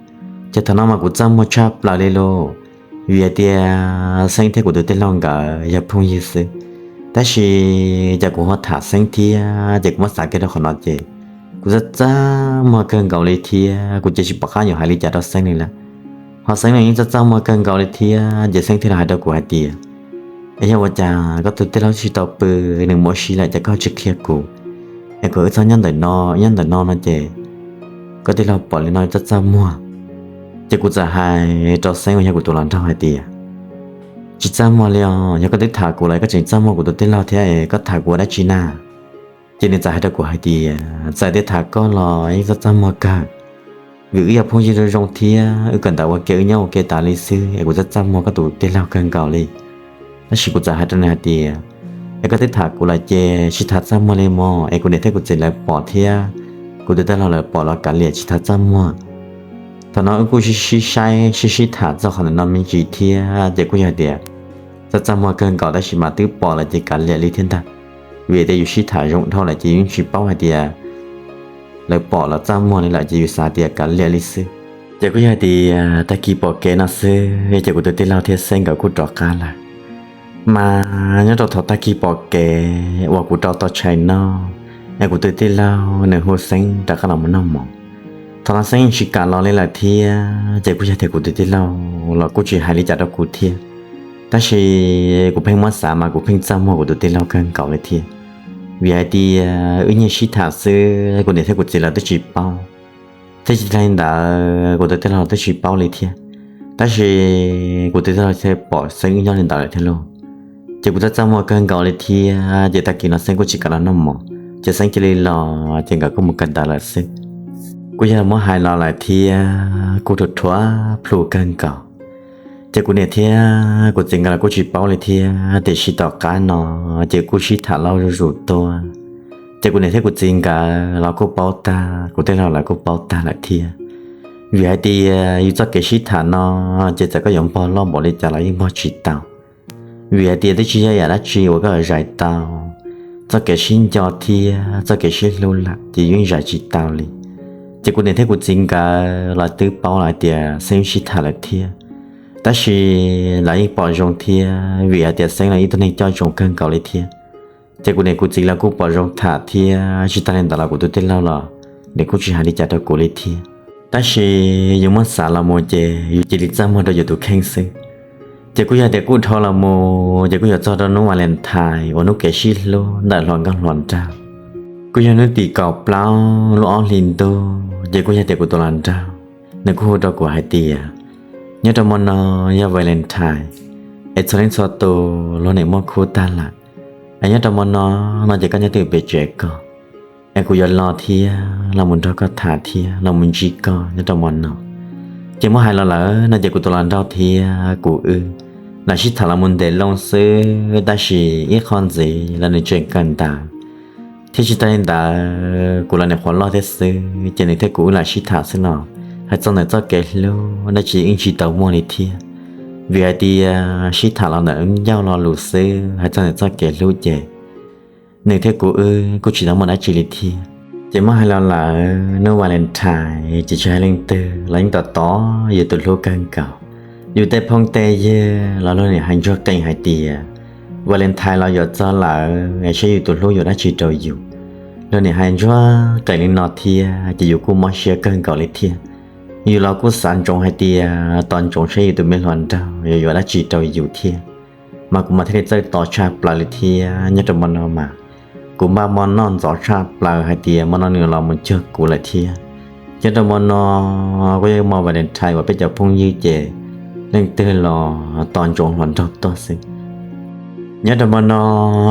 Ces thaum no mas kuv txaj muag tshaj plaws li lauj, vim hais tias Xeeb thiab kuv tus tij laug nkawd yog phooj ywg xwb. Tab sis ces kuv ho tham Xeeb thiab ces kuv muab xav kiag rau qhov no ces kuv txaj txaj muag kawg nkaus li thiab kuv cia tsis pom qab yuav hais li cas rau Xeeb li lawm. Ho Xeeb los yeej txaj txaj muag kawg nkaus li thiab ces Xeeb thiaj li hais rau kuv hais tias, Es yog ua cas koj tus tij laug tsis tau pw, nws mus ua si lawm ces koj tsis qhia kuv, es kuv wb txhob nyob ntawm no, nyob ntawm no no ces koj tij laug pom li no txaj txaj muag. Ces kuv txawm hais rau Xeeb uas yog kuv tus hluas nraug hais tias, Tsis txaj muag li os, yog koj twb tham kuv lawm koj tseem txaj muag kuv tus tij laug thiab es koj tham kuv ua dab tsi na? Ces nws txawm hais rau kuv hais tias, Txawm tias tham koj los yeej txaj txaj muag kawg, vim wb yog phooj ywg zoo zoo thiab wb kawm ntawv ua ke wb nyob ua ke tas li xwb es kuv txaj txaj muag koj tus tij laug kawg nkaus li. Tab sis kuv txawm hais rau nws hais tias, Es koj twb tham kuv lawm ces tsis tham txaj muag li mog, es kuv niam thiab kuv txiv lawv pom thiab kuv tus tij laug lawv pom los kav liam tsis tham txaj muag. Thaum no wb kuj sib sib saib sib sib tham txog qhov ntawm no me ntsis thiab ces kuj yog tias txaj txaj muag kawg nkaus tab sis mas twb pom lawm ces kav liam li thiab ntag. Vim tias yus sib tham zoo dhau lawm ces yus yeej tsis paub hais tias lawv pom los txaj muag li lawm ces yus xav tias kav liam li xwb. Ces kuj yog tias tag kis pom kev no xwb ces kuv tus tij laug thiab Xeeb nkawd kuj rov qab lawm. Mas nyob rau thaum tag kis pom kev uas kuv rau tau tshais noj, es kuv tus tij laug nws hu Xeeb rov qab los mus noj mov. Thaum no Xeeb yeej tsis kam los li lawm thiab ces kuj yog tias kuv tus tij laug los kuj tsis hais li cas rau kuv thiab. Tab sis kuv pheej muab xav mas kuv pheej txaj muag kuv tus tij laug kawg nkaus li thiab. Vim hais tias wb nyiag sib tham xwb kuv niam thiab kuv txiv lawv twb tsis paub, thiab tsis tag li ntawd kuv tus tij laug twb tsis paub li thiab. Tab sis kuv tus tij laug thiaj pom Xeeb wb nyob li ntawd lawm thiab lauj. Ces kuv txaj txaj muag kawg nkaus li thiab ces tag kis no Xeeb kuj tsis kam los noj mov ces Xeeb cia li los ces nkawd kuj mus kawm ntawv lawm xwb. Kuj yog muab hais los lawm thiab kuj rhuav rhuav plhu kawg nkaus. Ces kuv niam thiab kuv txiv nkawd los kuj tsis paub li thiab tiam sis tom qab no ces kuj sib tham laug zuj zus tuaj. Ces kuv niam thiab kuv txiv nkawd los kuj paub tag, kuv tij laug lawv kuj paub tag lawm thiab. Vim hais tias yus txoj kev sib tham no ces txawm koj yuav npog loj npaum li cas los yeej npog tsis tau. Vim hais tias twb tsis yog yam dab tsi uas koj zais tau. Txoj kev sib nco thiab txoj kev sib hlub lawm ces yeej zais tsis tau li. Ces kuv niam thiab kuv txiv nkawd los twb paub lawm hais tias Xeeb sib tham lawm thiab, tab sis lawv yeej pom zoo thiab vim hais tias Xeeb los ib tug neeg coj zoo kawg nkaus li thiab. Ces kuv niam kuv txiv los kuj pom zoo tham thiab tsis tag li ntawd los kuv tus tij laug los nws kuj tsis hais li cas rau kuv li thiab. Tab sis yus muab xav los mus ces yus cia li txaj muag rau yus tus kheej xwb. Ces kuj yog tias kuj dhau los mus ces kuj yuav txog rau hnub Valentine uas hnub kev sib hlub ntawm hluas nkauj hluas nraug. Kuj yog hnub tim kaum plaub lub ob hlis ntuj ces kuj yog tias kuv tus hluas nraug nws kuj hu rau kuv hais tias, nyob rau hmo no yog Valentine, es txhua leej txhua tus luag nim muaj khub tag lawm, es nyob rau hmo no no ces koj nyob twj ywm pem tsev ko, es kuv yuav los thiab los mus nrog koj tham thiab los mus ntsib koj nyob rau hmo no. Ces muab hais los lawm no ces kuv tus hluas nraug thiab kuv wb lam sib tham los mus ntev loo xwb, tab sis ib qho ntxiv los nws tseem kawm ntawv thiab tsis tag li ntawd kuv los nim qhuav loj thiab xwb, ces nws thiab kuv wb lam sib tham xwb no, hais txog ntawm txoj kev hlub dab tsi yeej tsis tau muaj li thiab. Vim hais tias sib tham los ntawm ncauj lo lus xwb, hais txog ntawm txoj kev hlub ces nws thiab kuv wb kuj tsis tau muaj dab tsi li thiab. Ces muab hais los lawm hnub Valentine ces tsis hais leej twg los yeej tos tos yus tus hlub kawg nkaus. Yus tej phooj tej ywg los luag nim hais ntsuag qees hais tias Valentine los yuav txog lawm es saib yus tus hlub yuav dab tsi rau yus. Luag nim hais ntsuag qees li no thiab ces yus kuj mob siab kawg nkaus li thiab. Yus los kuj xav ntsoov hais tias tos ntsoov saib yus tus me hluas nraug yuav yuav dab tsi rau yus thiab. Mas kuv mas thiaj li txawj tos tshaj plaws li thiab. Nyob rau hmo no mas kuv npaj hmo noj ntxov tshaj plaws hais tias hmo no nws los mus cuag kuv lawm thiab. Nyob rau hmo no kuj yog hmo Valentine uas peb cov phooj ywg ces leej twg los tos ntsoov hluas nraug tuaj xwb. Nyob rau hmo no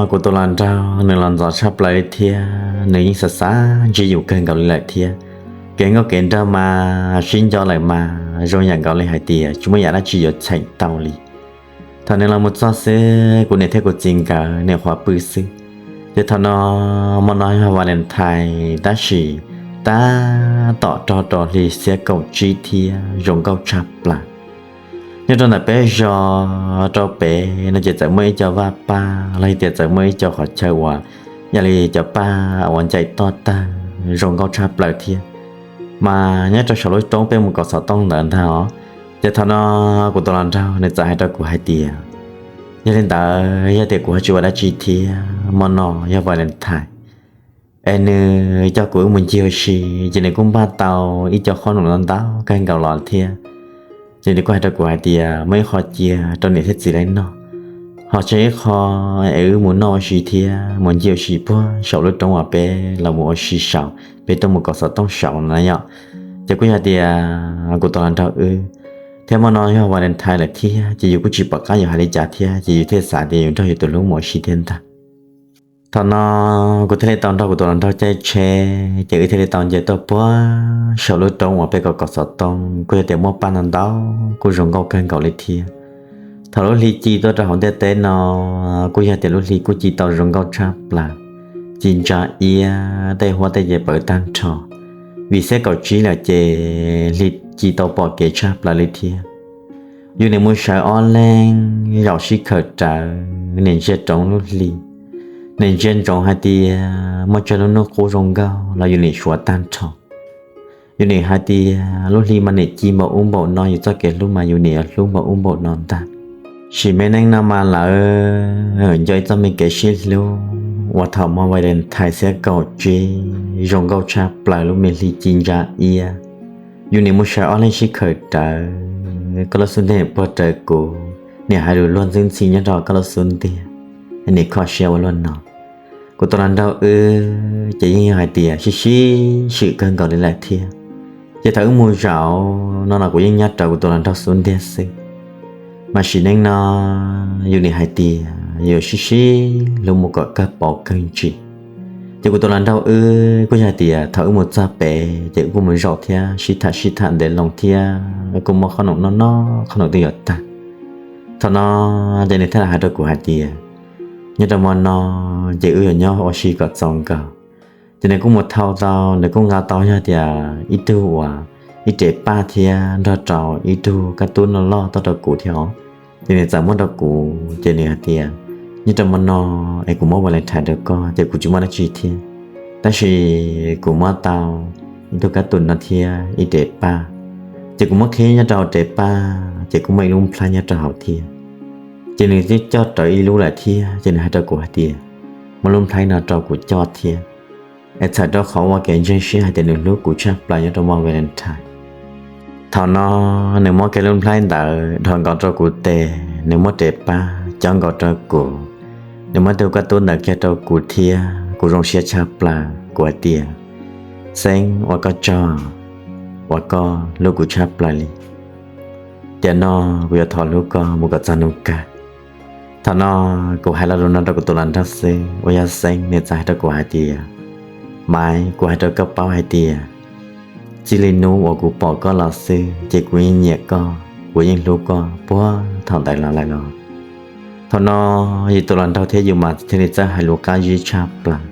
kuv tus hluas nraug nws los ntxov tshaj plaws li thiab, nws yeej xav xav ntsib yus kawg nkaus li lawm thiab. Kev nkauj kev nraug mas sib nco lawm mas zoo yam nkaus li hais tias tsis muaj yam dab tsi yuav txheem tau li. Thaum nws los mus txog xwb kuv niam thiab kuv txiv nkawd nim qhuav pw xwb. Ces thaum no hmo no yog Valentine tab sis tab tom rog rau hli xiab kaum tsib thiab zoo nkauj tshaj plaws. Nyob rau ntawm peb zos rau pem no ces txawm muaj ib co vaj paj los yog tias txawm muaj ib co qhov chaw uas yog li cov paj uas ncaim toj tawg zoo nkauj tshaj plaws thiab. Mas nyob rau saum lub roob peb mus kov xov tooj ntawd ntag os. Ces thaum no kuv tus hluas nraug nws txawm hais rau kuv hais tias, yog li ntawd yog tias kuv ho tsis ua dab tsi thiab, hmo no yog Valentine, es nws coj kuv wb mus ncig ua si, ces nws kuj npaj tau ib co qhob noom no ntau kawg nkaus los thiab. Ces nws kuj hais rau kuv hais tias muaj ib qho cia rau niam thiab txiv lawv noj, ho tseg ib qho es wb mus noj ua si thiab mus ncig ua si puag saum lub roob uas peb los mus ua si saud, peb tuaj mus kov xov tooj saud no yom. Ces kuj yog tias kuv tus hluas nraug wb, thiab hmo no yog Valentine lawm thiab, ces yus kuj tsis pom qab yuav hais li cas thiab, ces yus thiaj xav tias yus nrog yus tus hlub mus ua si thiab ntag. Thaum no kuv thiaj li tau nrog kuv tus hluas nraug caij tsheb, ces wb thiaj li tau nce tuaj puag saum lub roob uas peb kov kov xov tooj, kuj yog tias muaj paj ntau ntau kuj zoo nkauj kawg nkaus li thiab. Thaum lub hli ci tuaj rau hauv ntiaj teb no, kuj yog tias lub hli kuj ci tau zoo nkauj tshaj plaws, ci ntsa iab tej huab tej ces pawv tag nrho. Vim xiab kaum tsib lawm ces hli ci tau pom kev tshaj plaws li thiab. Yus nim mus sawv ob leeg zaum sib khawm rawv, nim ntsia roov lub hli, nim ntsia ntsoov hais tias muaj tsawg lub hnub qub zoo nkauj los yus nim suav tag nrho. Yus nim hais tias lub hli mas nim ci npaum ub npaum no, yus txoj kev hlub mas yus nim yuav hlub npaum ub npaum no ntag. Sim me neej no mas lawv nco ib txoj me kev sib hlub uas thaum hmo Valentine xiab kaum tsib zoo nkauj tshaj plaws lub me hli ci ntsa iab. Yus nim mus sawv ob leeg sib khawm rawv, koj lub xub ntiag nim puag rawv kuv, nim hais lus luag ntxwb ntxhi nyob rau koj lub xub ntiag, nim kho siab ua luaj no. Kuv tus hluas nraug wb ces yeej yog hais tias sib sib swm kawg nkaus li lawm thiab. Ces thaum wb mus zaum no los kuv yeej nyob rawv kuv tus hluas nraug xub ntiag xwb. Mas sim neej no yus nim hais tias yus sib sib hlub mus kom kawg paus kawg ntsis. Ces kuv tus hluas nraug wb kuj yog hais tias thaum wb mus txog pem ces wb kuj mus zaum thiab sib tham sib tham ntev loo thiab, kuj muaj qhob noom noj noj qhob noom twb yuav tag. Thaum no ces nws thiaj li hais rau kuv hais tias, nyob rau hmo no ces wb yuav nyob ua si kom txaus nkaus. Ces nws kuj mus thau tau, nws kuj nqa tau yog tias ib tug uas ib rev paj thiab nrog rau ib tug kab tub noj loj tuaj rau kuv thiab os. Ces nws txawm muab rau kuv ces nws hais tias, nyob rau hmo no es kuv muab Valentine rau koj ces kuv tsis muaj dab tsi thiab, tab sis kuv muab tau ib tug kab tub no thiab ib rev paj. Ces kuv muab qhib nyob rau hauv rev paj ces kuj muaj ib lub nplhaib nyob rau hauv thiab. Ces nws twb coj rawv ib lub lawm thiab ces nws hais rau kuv hais tias, muab lub nplhaib no rau kuv coj thiab, es txhawm rau qhov ua kev ntseeg siab hais tias nws hlub kuv tshaj plaws nyob rau hmo Valentine. Thaum no nws muab kiag lub nplhaib ntawd dhos nkaus rau kuv tes, nws muab rev paj cob nkaus rau kuv, nws muab tug kab tub ntawd kiag rau kuv thiab kuv zoo siab tshaj plaws. Kuv hais tias, Xeeb, ua koj tsaug uas koj hlub kuv tshaj plaws li. Tiam no kuv yuav thov hlub koj mus kom txog hnub kawg. Thaum no kuv hais lo lus no rau kuv tus hluas nraug xwb, uas yog Xeeb nws txawm hais rau kuv hais tias, Maiv, kuv hais rau koj paub hais tias txij li hnub uas kuv pom koj los xwb ces kuv yeej nyiam koj, kuv yeej hlub koj puag thaum ntawd los lawm los. Thaum no yus tus hluas nraug thiab yus mas thiaj li txawj hais lus qab zib tshaj plaws.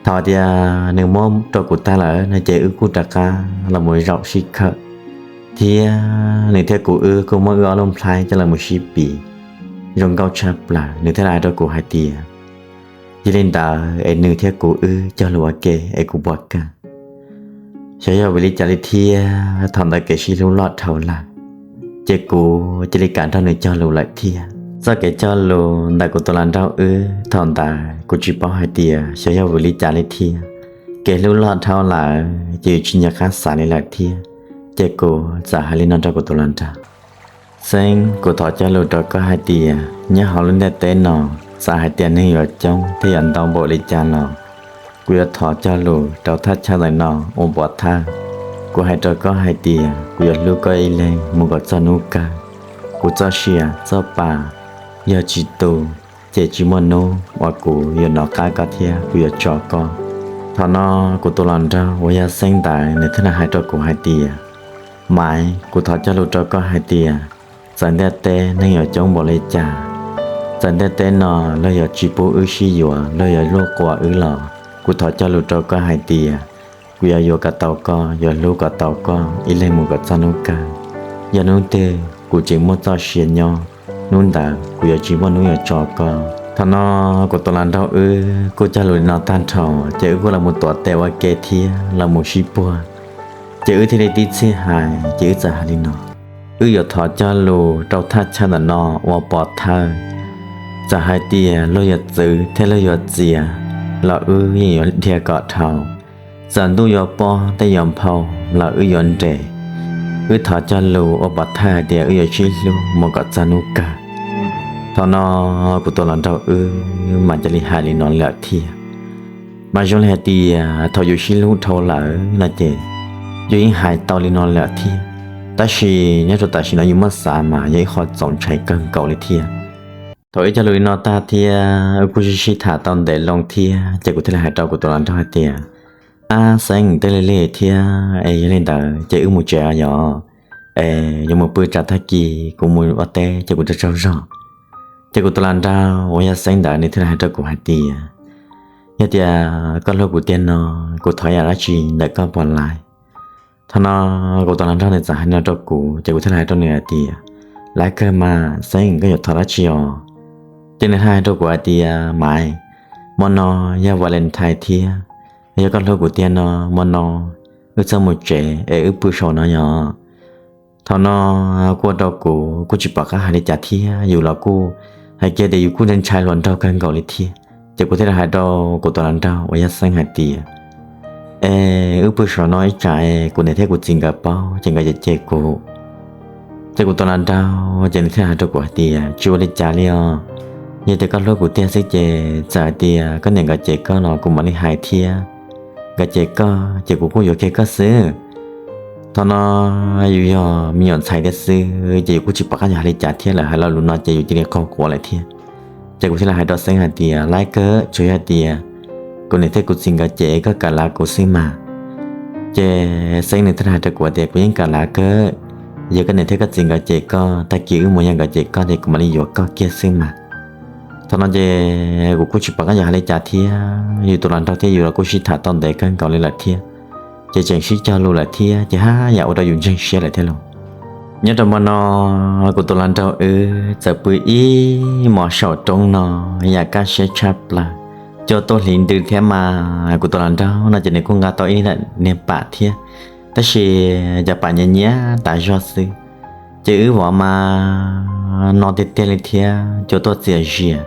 Thaum tias nws muab rau kuv tag lawm no ces wb kuj rov qab los mus zaum sib khawm, thiab nws thiab kuv wb kuj muab wb ob lub nplhaib coj los mus sib pim zoo nkauj tshaj plaws. Nws thiaj li hais rau kuv hais tias, yog li ntawd es nws thiab kuv wb cog lus ua ke es kuv puas kam? Xyov yog vim li cas li thiab thaum ntawd kev sib hlub loj dhau lawm, ces kuv cia li kam nrog nws cog lus lawm thiab. Txoj kev cog lus ntawm kuv tus hluas nraug wb thaum ntawd kuv tsis paub hais tias xyov yog vim li cas li thiab, kev hlub loj dhau lawm ces yus tsis nco qab xav li lawm thiab. Ces kuv txawm hais li no rau kuv tus hluas nraug, Xeeb, kuv thov cog lus rau koj hais tias nyob hauv lub ntiaj teb no, txawm hais tias neeg yuav coob thiab yuav ntau npaum li cas los, kuv yuav thov cog lus rau thaj chaw ntawm no ua pov thawj. Kuv hais rau koj hais tias kuv yuav hlub koj ib leeg mus kom txog hnub kawg. Kuv txoj sia txoj pa yog tsis tu, ces tsis muaj hnub uas kuv yuav nov qab koj thiab kuv yuav tso koj. Thaum no kuv tus hluas nraug uas yog Xeeb ntawd nws thiaj li hais rau kuv hais tias, Maiv, kuv thov cog lus rau koj hais tias, txawm ntiaj teb neeg yuav coob npaum li cas, txawm ntiaj teb no luag yuav tsis pub wb sib yuav, luag yuav luj quas wb los, kuv thov cog lus rau koj hais tias Kuv yuav yuav kom tau koj, yuav hlub kom tau koj, ib leeg mus kom txog hnub kawg. Yog hnub twg kuv tseem muaj txoj sia nyob, hnub ntawd kuv yuav tsis muaj hnub yuav tso koj. Thaum no kuv tus hluas nraug wb kuj cog lus li no tag nrho, ces wb kuj los mus tuav tes ua ke thiab los mus sib puag. Ces wb thiaj li tib txhij hais, ces wb txawm hais li no: Wb yuav thov cog lus rau thaj chaw ntawm no ua pov thawj. Txawm hais tias luag yuav txwv thiab luag yuav txias los wb yeej yuav dhia kom dhau. Txawm ntuj yuav pob tej yuav nphau los wb yuav nres. Wb thov cog lus ua pov thawj hais tias wb yuav sib hlub mus kom txog hnub kawg. Thaum no kuv tus hluas nraug wb mas cia li hais li no lawm thiab. Mas zoo li hais tias thaum yus sib hlub dhau lawm no ces yus yeej hais tau li no lawm thiab. Tab sis nyob rau tam sim no yus muab xav mas yog ib qho txaus ntshai kawg nkaus li thiab. Thaum wb cog lus li no tag thiab wb kuj sib sib tham tau ntev loo thiab, ces kuv thiaj li hais rau kuv tus hluas nraug hais tias, Ab Xeeb, twb lig lig thiab es yog li ntawd ces wb mus tsev os yog, es yuav mus pw tsam tag kis kuv mus ua teb ces kuv tsaug tsaug zog. Ces kuv tus hluas nraug uas yog Xeeb ntawd nws thiaj li hais rau kuv hais tias, Yog tias koj hlub kuv tiag no, kuv thov yam dab tsi ntawm koj puas laib? Thaum no kuv tus hluas nraug nws txawm hais li no rau kuv, ces kuv thiaj li hais rau nws hais tias, Laib kawg mas Xeeb, koj yuav thov dab tsi os? Ces nws thiaj hais rau kuv hais tias, Maiv, hmo no yog Valentine thiab, yog koj hlub kuv tiag no, hmo no wb txhob mus tsev es wb pw saum no yog. Thaum no kuj ua rau kuv kuj tsis pom qab hais li cas thiab, yus los kuj hais kiag tias yus kuj ntshai hluas nraug kawg nkaus li thiab. Ces kuv thiaj li hais rau kuv tus hluas nraug uas yog Xeeb hais tias, Es wb pw saum no ib tsam es kuv niam thiab kuv txiv nkawd paub ces nkawd cem cem kuv. Ces kuv tus hluas nraug ces nws thiaj hais rau kuv hais tias, Tsis ua li cas li os. Yog tias koj hlub kuv tiag xwb ces txawm hais tias koj niam nkawd cem koj los kuv mam li hais thiab. Nkawd cem koj ces kuv kuj yuav kiag koj xwb. Thaum no yus yog me nyuam ntxhais thiab xwb ces yus kuj tsis pom qab yuav hais li cas thiab, lawv hais lo lus no ces yus cia li qaug quav lawm thiab. Ces kuv thiaj li hais rau Xeeb hais tias, Laib kawg, tsuas yog tias kuv niam thiab kuv txiv nkawd cem koj kam lav kuv xwb mas. Ces Xeeb nws thiaj li hais rau kuv tias, Kuv yeej kam lav kawg. Yog koj niam thiab koj txiv nkawd cem koj, tag kis wb mus yog nkawd cem koj ces kuv mam li yuav koj kiag xwb mas. Thaum no ces kuv kuj tsis pom qab yuav hais li cas thiab, yus tus hluas nraug thiab yus los kuj sib tham tau ntev kawg nkaus li lawm thiab. Ces tseem sib cog lus lawm thiab, ces haj yam ua rau yus ntseeg siab lawm thiab lauj. Nyob rau hmo no kuv tus hluas nraug wb txawm pw ib hmos saum roob no, yam kaj siab tshaj plaws. Cua tuaj hliv ntws thiab mas kuv tus hluas nraug no ces nws kuj nqa tau ib niag pam thiab, tab sis cov pam nyias nyias tas zog xwb. Ces wb vov mas no tiag tiag li thiab, cua tuaj txias zias.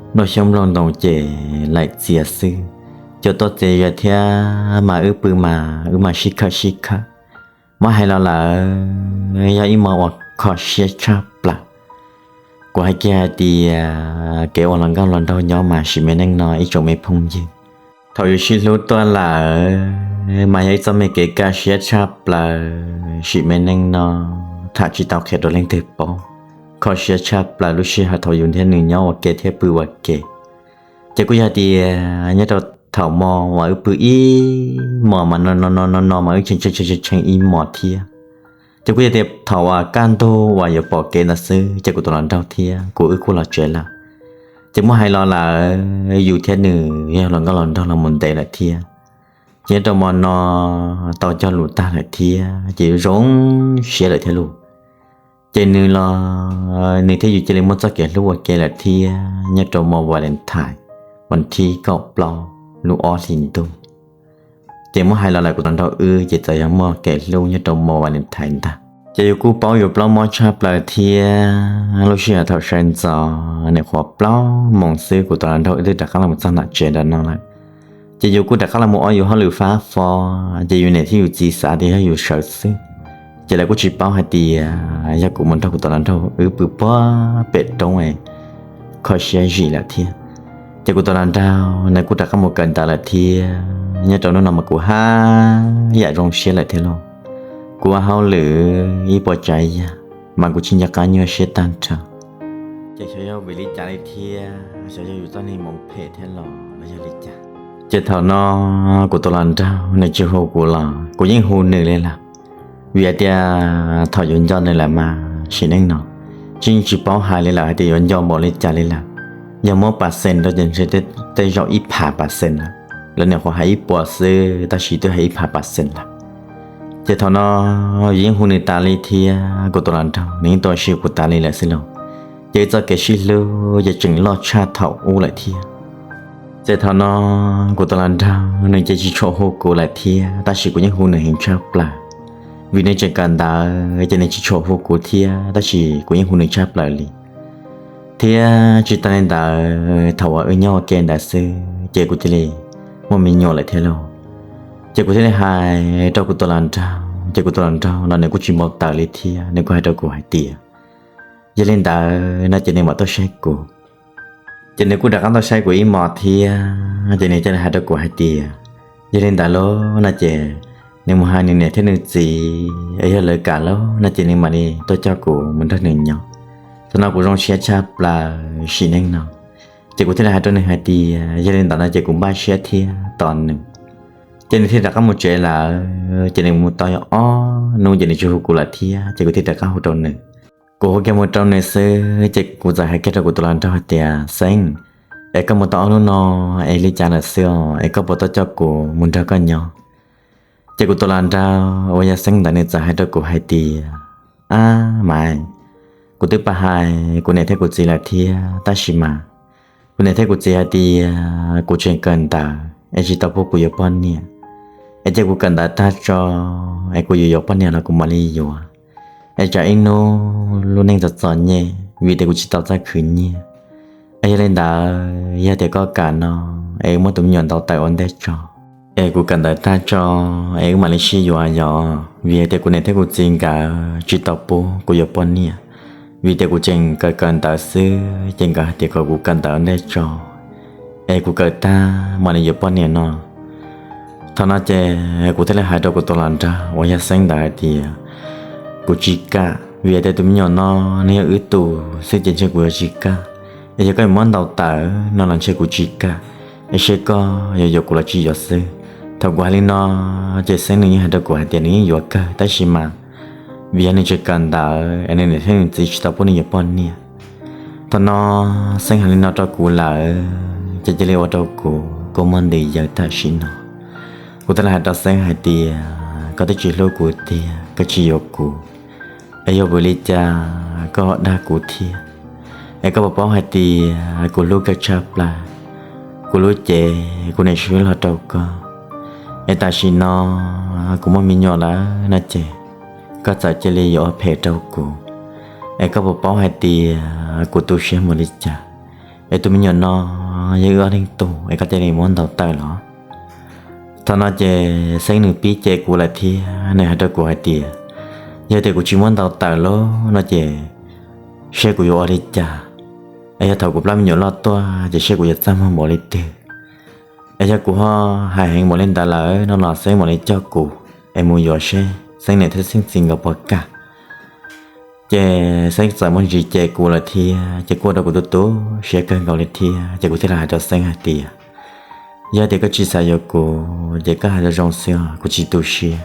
Nplooj xyoob nplooj ntoo ces laim txias xwb. Cua tuaj txias zias thiab mas wb pw mas wb mas sib khawm sib khawm. Muab hais los lawm yog ib hmo uas kho siab tshaj plaws. Kuv hais kiag hais tias kev ua hluas nkauj hluas nraug nyob mas sim me neej no ib tsoom me phooj ywg, thaum yus sib hlub tuaj lawm mas yog ib txoj me kev kaj siab tshaj plaws. Sim me neej no tham tsis tau qhia rau leej twg paub, kho siab tshaj plaws lub sij hawm thaum yus thiab nws nyob ua ke thiab pw ua ke. Ces kuj yog tias nyob rau thaum hmo uas wb pw ib hmos mas no no no no no mas wb tshee tshee tshee ib hmos thiab. Ces kuj yog tias thaum uas kaj ntug uas yuav pom kev ntawd xwb ces kuv tus hluas nraug thiab kuv wb kuj los tsev lawm. Ces muab hais los lawm yus thiab nws yog hluas nkauj hluas nraug los mus ntev lawm thiab. Ces nyob rau hmo no tau cog lus tag lawm thiab ces yuav zoo siab lawm thiab lauj. Ces nws los nws thiab yus cia li muaj txoj kev hlub ua ke lawm thiab nyob rau hmo Valentine, vas thib kaum plaub lub ob hlis ntuj. Ces muab hais los lawm kuv tus hluas nraug wb ces txawm yog muaj kev hlub nyob rau hmo Valentine ntag. Ces yus kuj paub yus plaub mob tshaj plaws thiab, lub sij hawm thaum sawv ntxov nim qhuav plaub moos xwb kuv tus hluas nraug wb twb rov qab los txog nram tsev ntawm no lawm. Ces yus kuj rov qab los ua yus hauj lwm fab fo, ces yus niam thiab yus txiv xav tias yog yus sawv xwb, ces lawv kuj tsis paub hais tias yog kuv mus nrog kuv tus hluas nraug wb pw puag pem roob kho siab zim lawm thiab. Ces kuv tus hluas nraug nws kuj rov qab mus kawm ntawv lawm thiab, nyob rau hnub no mas kuv haj yam zoo siab lawm thiab lauj. Kuv ua hauj lwm ib puas tsav yam mas kuv tsis nco qab nyuaj siab tag nrho. Ces xyov yog vim li cas li thiab, xyov yog yus txoj niag moov phem thiab los los yog li cas. Ces thaum no kuv tus hluas nraug nws tsis hu kuv los kuv yeej hu nws li lawm, vim hais tias thaum yus nco nws lawm mas sim neej no tsis yeej tsis paub hais li lawm hais tias yuav nco npaum li cas li lawm. Yog muab pas xees rau ces ntshe tej zaum ib phav pas xees lawm. lawv nyuam qhuav hais ib puas xwb tab sis twb hais ib phav pas xees lawm. Ces thaum no yeej hu nws tas li thiab kuv tus hluas nraug nws yeej tuaj ua si kuv tas li lawm xwb lauj. Ces txoj kev sib hlub ces tseem loj tshaj thaum ub lawm thiab. Ces thaum no kuv tus hluas nraug nws ces tsis tshua hu kuv lawm thiab tab sis kuv yeej hu nws heev tshaj plaws, vim nws tseem kawm ntawv ces nws tsis tshua hu kuv thiab tab sis kuv yeej hu nws tshaj plaws li. Thiab tsis tas li ntawd thaum uas wb nyob ua ke ntawd xwb ces kuv cia li muaj me nyuam lawm thiab lauj. Ces kuv thiaj li hais rau kuv tus hluas nraug ces kuv tus hluas nraug los nws kuj tsis npau taws li thiab nws kuj hais rau kuv hais tias, yog li ntawd no ces nws mam tuaj saib kuv. Ces nws kuj rov qab tuaj saib kuv ib hmos thiab ces nws thiaj li hais rau kuv hais tias, yog li ntawd lauj no ces nws mus hais nws niam thiab nws txiv, yog lawv kam lauj no ces nws mam li tuaj coj kuv mus nrog nws nyob. Thaum no kuv zoo siab tshaj plaws sim neej no. Ces kuv thiaj li hais rau nws hais tias, yog li ntawd no ces kuv npaj siab thiab tos nws. Ces nws thiaj rov qab mus tsev lawm ces nws mus tau ob hnub ces nws tsis hu kuv lawm thiab ces kuv thiaj rov qab hu rau nws. Kuv hu kiag mus rau nws xwb ces kuv txawm hais kiag rau kuv tus hluas nraug hais tias, Xeeb, es koj mus tau ob hnub no es li cas lawm xwb os, es koj puas tuaj coj kuv mus nrog koj nyob? Ces kuv tus hluas nraug uas yog Xeeb ntawd nws txawm hais rau kuv hais tias, ab mas, kuv twb pab hais kuv niam thiab kuv txiv lawm thiab tab sis mas kuv niam thiab kuv txiv hais tias kuv tseem kawm ntawv es tsis tau pub kuv yuav poj niam. Es cia kuv kawm ntawv tag tso es kuv yuav yuav poj niam los kuv mam li yuav. Es tsam ib hnub lub neej txom txom nyem vim tias kuv tsis tau txawj khwv nyiaj. Es yog li ntawd yog tias koj kam no es wb muab tus me nyuam ntaus tawm ua ntej tso, es kuv kawm ntawv tag tso es wb mam li sib yuav yog vim hais tias kuv niam thiab kuv txiv nkawd tsis tau pub kuv yuav poj niam. Vim tias kuv tseem kawm kawm ntawv xwb ces nkawd hais tias kom kuv kawm ntawv ua ntej tso es kuv kawm tag mam li yuav poj niam no. Thaum no ces kuv thiaj li hais rau kuv tus hluas nraug uas yog Xeeb ntawd hais tias, kuv tsis kam vim hais tias tus me nyuam no nws yog wb tus xwb ces ntshe kuv yuav tsis kam. Es yog koj yuav muab ntaus tawm no los ntshe kuv tsis kam. Es seb koj yuav yuav kuv los tsis yuav xwb. Thaum kuv hais li no ces Xeeb nws yeej hais rau kuv hais tias nws yeej yuav kawg tab sis mas vim yog nws tseem kawm ntawv es nws niam thiab nws txiv tsis tau pub nws yuav poj niam. Thaum no Xeeb hais li no rau kuv lawm ces cia li ua rau kuv kua muag ntws yaws tam sim no. Kuv thiaj li hais rau Xeeb hais tias, koj twb tsis hlub kuv tiag, koj tsis yuav kuv, es yog vim li cas koj ho dag kuv thiab? Es koj puas paub hais tias kuv hlub koj tshaj plaws, kuv lub cev kuv niam siv los rau koj. Es tam sim no kuv muaj me nyuam lawm no ces koj txawm cia li yuav ua phem rau kuv. Es koj puas paub hais tias kuv tu siab npaum li cas? Es tus me nyuam no yog wb ob leeg tug es koj cia li muab ntaus tawm los? Thaum no ces Xeeb nws pib cem kuv lawm thiab nws hais rau kuv hais tias, yog tias kuv tsis muab ntaus tawm los no ces seb kuv yuav ua li cas? Es yog thaum kuv plab me nyuam loj tuaj ces seb kuv yuav txaj muag npaum li twg? Es yog kuv ho hais heev npaum li ntawd lawm no los Xeeb mam li coj kuv es mus yuav seb Xeeb niam thiab Xeeb txiv nkawd puas kam. Ces Xeeb txawm muaj ntsis cem kuv lawm thiab ces kuj ua rau kuv tu tu siab kawg nkaus li thiab ces kuv thiaj li hais rau Xeeb hais tias, yog tias koj tsis xav yuav kuv ces koj hais zoo zoo xwb os, kuv tsis tu siab.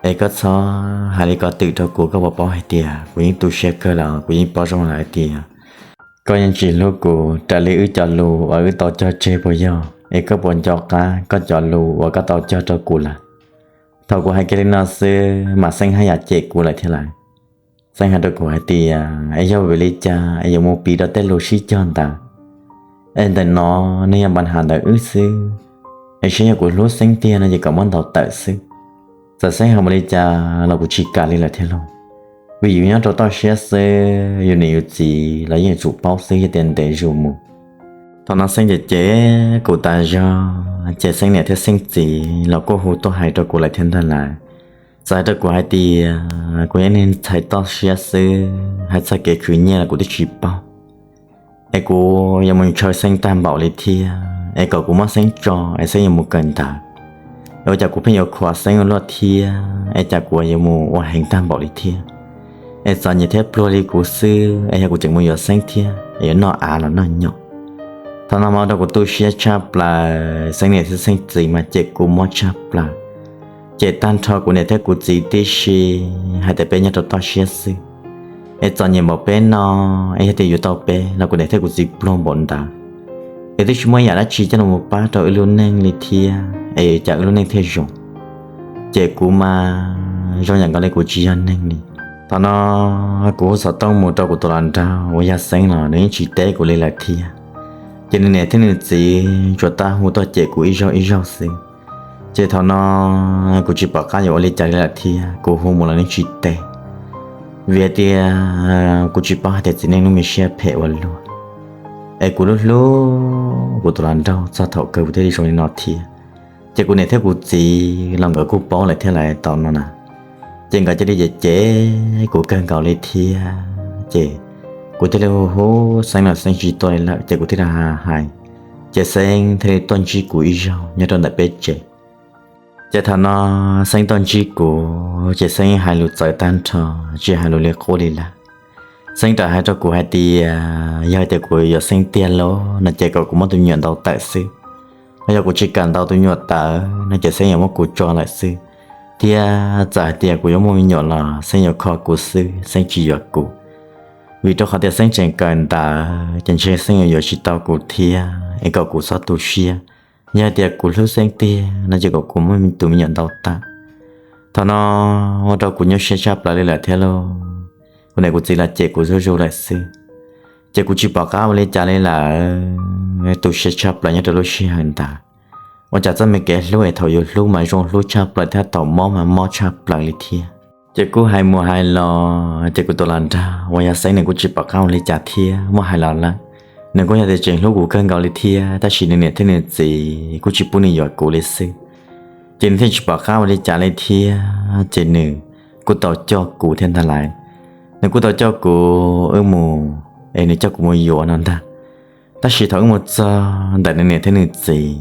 Es koj txhob hais li ko twm rau kuv, koj puas paub hais tias kuv yeej tu siab kawg lawm, kuv yeej paub zoo lawm hais tias koj yeej tsis hlub kuv raws li wb cov lus uas wb tau cog tseg puas yog? Es koj puas nco qab koj cov lus uas koj tau cog rau kuv lawm? Thaum kuv hais kiag li no xwb mas Xeeb haj yam cem kuv lawm thiab lawm. Xeeb hais rau kuv hais tias, es yog vim li cas es yuav mus piv rau tej lus sib cog ntawd? Es ntawm no nws yog npa nham ntawm wb xwb, es seb yog kuv hlub Xeeb tiag no ces kom muab ntaus tawm xwb. Txawm Xeeb hais npaum li cas los kuv tsis kam li lawm thiab lauj. Vim yus nyob rau toj siab xwb, yus niam yus txiv los yeej tsum paub xwb yog tias ntev zus mus. Thaum no Xeeb ces cem kuv tas zog, ces Xeeb niam thiab Xeeb txiv los kuj hu tuaj hais rau kuv lawm thiab ntag lawm. Txawm hais rau kuv hais tias kuv yog ib neeg ntxhais toj siab xwb, hais txog kev khwv nyiaj los kuv twb tsis paub. Es kuv yuav mus ntshaw Xeeb tag npaum li thiab, es kom kuv muab Xeeb tso es Xeeb yuav mus kawm ntawv. Es ua cas kuv pheej yuav khuam Xeeb ua luaj thiab, es cas kuv yuav mus ua heev tag npaum li thiab? Es txom nyem thiab pluag li kuv xwb es yog kuv tseem mus yuav Xeeb thiab es yuav noj av los noj nyom. Thaum no mas ua rau kuv tu siab tshaj plaws, Xeeb niam thiab Xeeb txiv mas cem kuv mob tshaj plaws. Cem tag nrho kuv niam thiab kuv txiv tib si, hais tias peb nyob rau toj siab xwb, es txom nyem npaum peb no, es yog tias yuav tau peb los kuv niam thiab kuv txiv pluag npaum ntawd. Es twb tsis muaj yam dab tsi coj los pab rau wb lub neej li thiab es cas wb lub neej thiaj zoo. Ces kuv mas zoo yam nkaus li kuv tsis yog neeg li. Thaum no kuv hu xov tooj mus rau kuv tus hluas nraug uas yog Xeeb los nws yeej tsis teb kuv li lawm thiab. Ces nws niam thiab nws txiv tsuas tab hu tuaj cem kuv ib zaug ib zaug xwb. Ces thaum no kuv tsis pom qab yuav ua li cas li lawm thiab, kuv hu mus los nws tsis teb. Vim hais tias kuv tsis paub hais tias txiv neej lub me siab phem ua luaj, es kuv hlub hlub kuv tus hluas nraug txog thaum kawg kuv thiaj li zoo li no thiab. Ces kuv niam thiab kuv txiv los nkawd kuj paub lawm thiab lawm thaum no na. Ces nkawd cia li cem cem kuv kawg nkaus li thiab. Ces kuv thiaj li hu hu Xeeb los Xeeb tsis tuaj li lawm, ces kuv thiaj li hais, ces Xeeb thiaj li tuaj ntsib kuv ib zaug nyob rau ntawm peb tsev. Ces thaum no Xeeb tuaj ntsib kuv ces Xeeb hais lus txawv tag nrho, tsis hais lus li qub li lawm. Xeeb rov hais rau kuv hais tias yog tias kuv yuav Xeeb tiag los no ces kom kuv muab tus me nyuam ntaus tawm xwb. Yog kuv tsis kam ntaus tus me nyuam tawm no ces Xeeb yuav muab kuv tso lawm xwb. Thiab txawm hais tias kuv yuav muaj me nyuam los Xeeb yuav kho kuv xwb, Xeeb tsis yuav kuv. Vim rau qhov tias Xeeb tseem kawm ntawv ces ntshe Xeeb yuav yuav tsis tau kuv thiab, es kom kuv txhob tu siab. Yog hais tias kuv hlub Xeeb tiag no ces kom kuv muab tus me nyuam ntaus tawm. Thaum no ua rau kuv nyuaj siab tshaj plaws li lawm thiab lauj. Kuv niam kuv txiv los cem kuv zuj zus lawm xwb. Ces kuv tsis pom qab ua li cas li lawm, tu siab tshaj plaws nyob rau lub sij hawm ntawd. Ua cas txoj me kev hlub es thaum yus hlub mas zoo hlub tshaj plaws thiab thaum mob mas mob tshaj plaws li thiab. Ces kuj hais mus hais los ces kuv tus hluas nraug uas yog Xeeb nws kuj tsis pom qab ua li cas thiab, muab hais los lawm, nws kuj yog tias tseem hlub kuv kawg nkaus li thiab, tab sis nws niam thiab nws txiv kuj tsis pub nws yuav kuv li xwb. Ces nws thiaj tsis pom qab ua li cas li thiab, ces nws kuj tau coj kuv thiab ntag lauj. Nws kuj tau coj kuv wb mus, es nws coj kuv mus yuav no ntag. Tab sis thaum wb mus txog ntawm nws niam thiab nws txiv,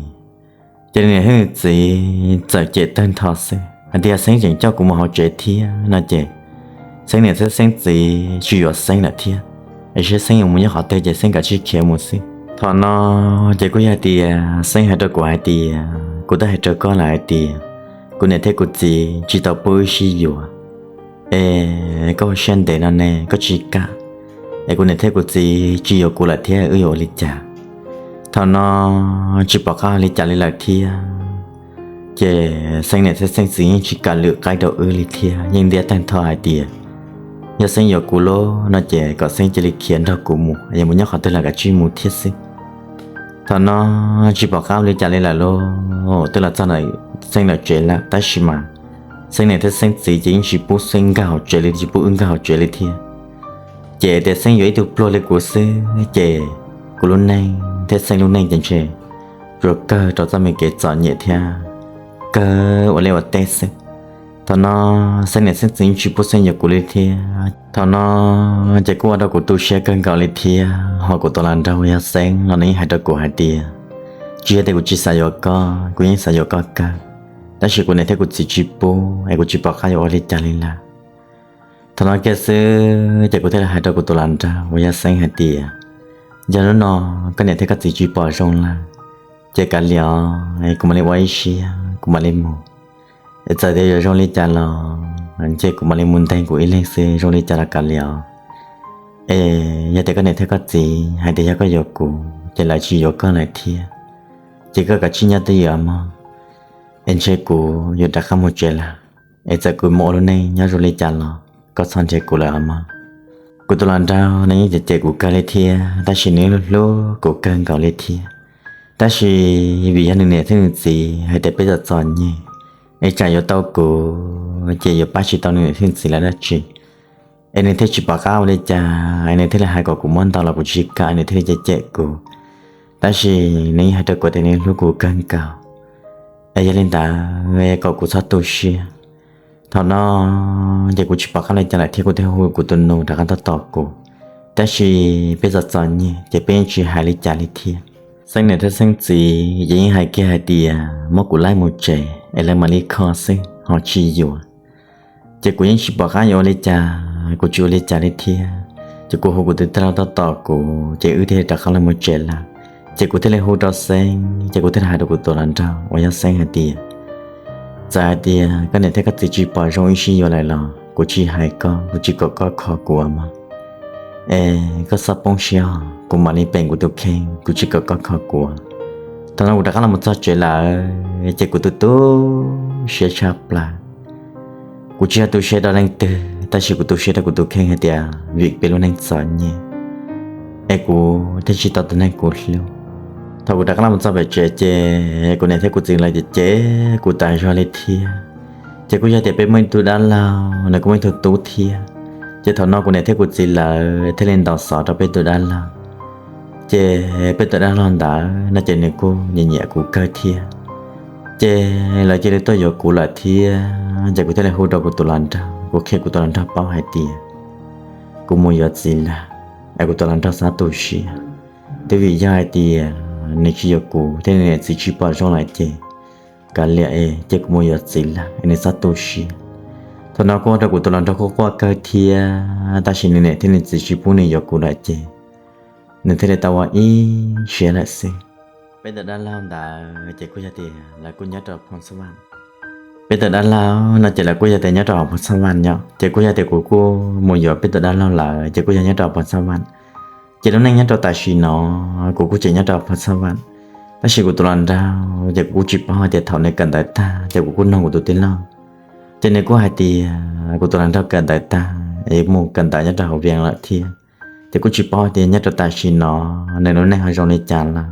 ces nws niam thiab nws txiv txawm cem tawg ntho xwb hais tias Xeeb tseem coj kuv mus hauv tsev thiab no ces Xeeb niam thiab Xeeb txiv tsis yuav Xeeb lawm thiab, es saib Xeeb yuav mus nyob qhov twg ces Xeeb kav tsij khiav mus xwb. Thaum no ces kuj yog hais tias Xeeb hais rau kuv hais tias kuv twb hais rau koj lawm hais tias kuv niam thiab kuv txiv tsis tau pub wb sib yuav, es koj ua siab ntev no ne koj tsis kam, es kuv niam thiab kuv txiv tsis yuav kuv lawm thiab wb yuav ua li cas? Thaum no tsis pom qab li cas li lawm thiab, ces Xeeb niam thiab Xeeb txiv yeej tsis kam lwm qaib rau wb li thiab, yeej ntiab tag nrho hais tias yog Xeeb yuav kuv lawm no ces kom Xeeb cia li khiav nrog kuv mus, yuav mus nyob qhov twg los kav tsij mus thiab xwb. Thaum no tsis pom qab li cas li lawm lauj, twb los txog Xeeb lawv tsev lawm tab sis mas Xeeb niam thiab Xeeb txiv ces yeej tsis pub Xeeb nkag hauv tsev li, tsis pub wb nkag hauv tsev li thiab. Ces tias Xeeb yuav ib tug pluag li kuv xwb ces kuv lub neej thiab Xeeb lub neej ces ntshe tsuas kawg rau txoj me kev txom nyem thiab kawg ua liaj ua teb xwb. Thaum no Xeeb niam Xeeb txiv yeej tsis pub Xeeb yuav kuv li thiab. Thaum no ces kuj ua rau kuv tu siab kawg nkaus li thiab, ho kuv tus hluas nraug uas yog Xeeb no nws yeej hais rau kuv hais tias tsis yog tias kuv tsis xav yuav koj, kuv yeej xav yuav koj kawg, tab sis kuv niam thiab kuv txiv tsis pub es kuv tsis pom qab yuav ua li cas li lawm. Thaum no kiag xwb ces kuv thiaj li hais rau kuv tus hluas nraug uas yog Xeeb hais tias yog hnub no koj niam thiab koj txiv tsis pom zoo lawm ces kav liam, kuv mam li ua ib siab kuv mam li mus. Es txawm tias yuav zoo li cas los ntshe kuv mam li mus nteeg kuv ib leeg xwb, zoo li cas los kav liam. Es yog tias koj niam thiab koj txiv hais tias yog koj yuav kuv ces lawv tsis yuav koj lawm thiab, ces koj kav tsij nyob twj ywm mog, es ntshe kuv yuav rov qab mus tsev lawm. Es txawm kuv mus ua lub neej nyob zoo li cas los koj txhob nrhiav kuv lawm mog. Kuv tus hluas nraug nws yeej cem cem kuv kawg li thiab tab sis nws hlub hlub kuv kawg nkaus li thiab. Tab sis vim yog nws niam thiab nws txiv hais tias peb txom txom nyem, es tsam yuav tau kuv ces yuav pab tsis tau nws niam thiab nws txiv lawv dab tsi, es nws thiaj tsis pom qab ua li cas, es nws thiaj li hais kom kuv muab ntaus los kuv tsis kam, nws thiaj li cem cem kuv. Tab sis nws yeej hais rau kuv tias nws hlub kuv kawg nkaus, es yog li ntawd kom kuv txhob tu siab. Thaum no ces kuv tsis pom qab li cas lawm thiab kuv thiaj hu kuv tus nus rov qab tuaj tos kuv. Tab sis peb txom txom nyem ces peb yeej tsis hais li cas li thiab. Xeeb niam thiab Xeeb txiv ces yeej hais kiag hais tias muab kuv laij mus tsev es lawv mam li kho xwb ho tsis yuav. Ces kuv yeej tsis pom qab yuav ua li cas, kuv tsis ua li cas li thiab. Ces kuv hu kuv tus tij laug tuaj tos kuv ces wb thiaj li rov qab los mus tsev lawm. Ces kuv thiaj li hu rau Xeeb, ces kuv thiaj li hais rau kuv tus hluas nraug uas yog Xeeb hais tias txawm hais tias koj niam thiab koj txiv tsis pom zoo wb sib yuav lawm los kuv tsis hais koj, kuv tsis kom koj kho kuv mog. Es koj txhob poob siab os, kuv mam li peem kuv tus kheej, kuv tsis kom koj kho kuv. Thaum no kuv rov qab los mus txog tsev lawm ces kuv tu tu siab tshaj plaws. Kuv tsis yog tu siab rau leej twg, tab sis kuv tu siab rau kuv tus kheej hais tias vim peb lub neej txom nyem es kuv thiaj tsis tau tus neeg kuv hlub. Thaum kuv rov qab los mus txog pem tsev ces kuv niam thiab kuv txiv lawv ces cem kuv tas zog li thiab. Ces kuj yog tias peb muaj ib tug dab laug, nws kuj muaj ib tug tub thiab. Ces thaum no kuv niam thiab kuv txiv lawv thiaj li ntaus xov rau peb tus dab laug. Ces peb tus dab laug ntawd no ces nws kuj nyiam nyiam kuv kawg thiab. Ces lawv cia li tuaj yuav kuv lawm thiab, ces kuv thiaj li hu rau kuv tus hluas nraug, kuv qhia kuv tus hluas nraug paub hais tias kuv mus yuav txiv lawm, es kuv tus hluas nraug txhob tu siab. Twb vim yog hais tias nws tsis yuav kuv thiab nws niam txiv tsis pom zoo lawm ces kav liam es cia kuv mus yuav txiv lawm es nws txhob tu siab. Thaum no kuj ua rau kuv tus hluas nraug kuj quaj kawg thiab, tab sis nws niam thiab nws txiv tsis pub nws yuav kuv lawm ces nws thiaj li tau ua ib siab lawm xwb. Peb tus dab laug ntawd ces kuj yog tias lawv kuj nyob rau Phoos Xab Vaj. Peb tus dab laug no ces lawv kuj yog tias nyob rau hauv Phoos Xab Vaj yom, ces kuj yog tias kuv kuj mus yuav peb tus dab laug lawm ces kuj yog nyob rau Phoos Xab Vaj. Ces lub neej nyob rau tam sim no kuv kuj tseem nyob rau Phoos Xab Vaj, tab sis kuv tus hluas nraug ces kuv kuj tsis paub hais tias thaum nws kawm ntawv tag ces kuv kuj nug kuv tus tij laug, ces nws kuj hais tias kuv tus hluas nraug kawm ntawv tag es mus kawm ntawv nyob rau hauv Vias lawm thiab. Ces kuj tsis paub tias nyob rau tam sim no nws lub neej ho zoo li cas lawm.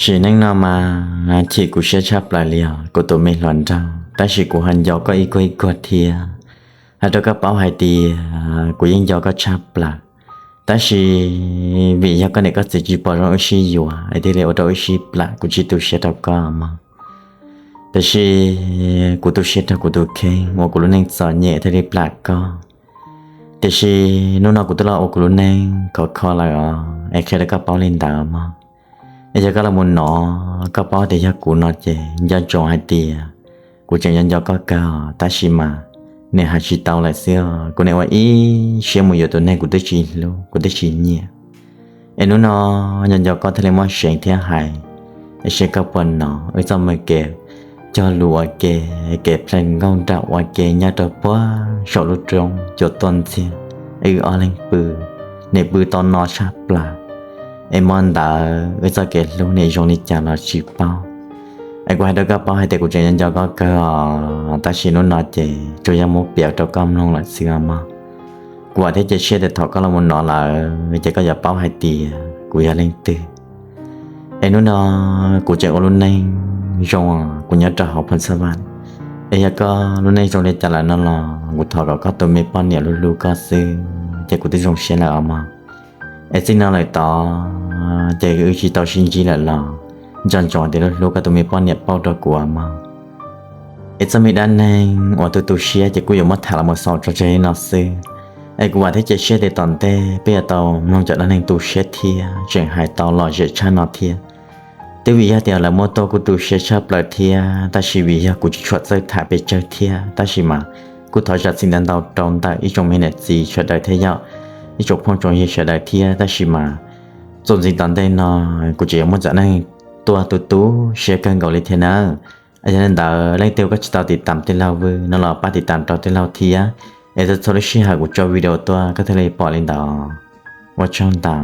Sim neej no mas chim kuv siab tshaj plaws li os kuv tus me hluas nraug, tab sis kuv ho nco koj ib kuag ib kuag thiab. Hais rau koj paub hais tias kuv yeej nco koj tshaj plaws, tab sis vim yog koj niam koj txiv tsis pom zoo wb sib yuav es thiaj li ua rau wb sib plam, kuv tsis tu siab rau koj mog. Tiam sis kuv tu siab rau kuv tus kheej uas kuv lub neej txom nyem thiaj li plam koj. Tiam sis hnub no kuv twb los ua kuv lub neej khov kho lawm os, es qhia rau koj paub li ntawd mog. Es yog koj los mus hnov koj paub tias yog kuv no ces nco ntsoov hais tias kuv tseem nco nco koj kawg, tab sis mas nim hais tsis tau lawm xwb os. Kuv nim ua ib siab mus yuav tus neeg kuv twb tsis hlub kuv twb tsis nyiam. Es hnub no nco nco koj thiaj li muaj seev thiab hais, es seb koj puas hnov wb txoj me kev cog lus ua ke, kev plam nkauj nraug ua ke nyob rau puag saum lub roob cua tuaj ntxiag, wb ob leeg pw, nim pw tau no tshaj plaws. Es hmo ntawd wb txoj kev hlub nim zoo li cas los tsis paub. Es kuv hais rau koj paub hais tias kuv tseem nco nco koj kawg os, tab sis hnub no ces tsuas yog muab piav rau koj mloog lawm xwb os mog. Kuv vam thiab cia siab tias thaum koj los mus hnov lawm ces koj yuav paub hais tias kuv yog leej twg. Es hnub no kuv tseem ua lub neej zoo, kuv nyob rau hauv Phoos Xab Vaj. Es yog koj lub neej zoo li cas lawm no los kuv thov kom koj tus me poj niam hlub hlub koj xwb ces kuv twb zoo siab lawm os mog. Es txij no lawm tod ces wb tsis tau sib ntsib lawm los nco ntsoov tias hlub hlub koj tus me poj niam pauj rau kuv os mog. Es txoj me dab neeg uas tu tu siab ces kuj yuav muab tham los mus xaus tso tseg li no xwb. Es kuv vam thiab cia siab tias tom ntej peb yuav tau mloog cov dab neeg tu siab thiab tseem hais tau lom zem tshaj no thiab. Twb vim yog tias lawv muab tuaj kuj tu siab tshaj plaws thiab, tab sis vim yog kuv tsis tshua txawj tham pes tsawg thiab, tab sis mas kuj thov zam txim ntau ntau rau ntawm ib tsoom me niam txiv sawv daws thiab yog ib tsoom phooj tsoom ywg sawv daws thiab, tab sis mas txuas ntxiv tom ntej no kuv tseem yuav muab cov dab neeg tuaj tu tu siab kawg nkaus li thiab nawb. Yog li ntawd leej twg koj tsis tau tiv tam tij laug vwj no los pab tiv tam rau tij laug thiab, es txhua txhua lub sij hawm kuv tso video tuaj koj thiaj li pom li ntawd. Ua tsaug ntau.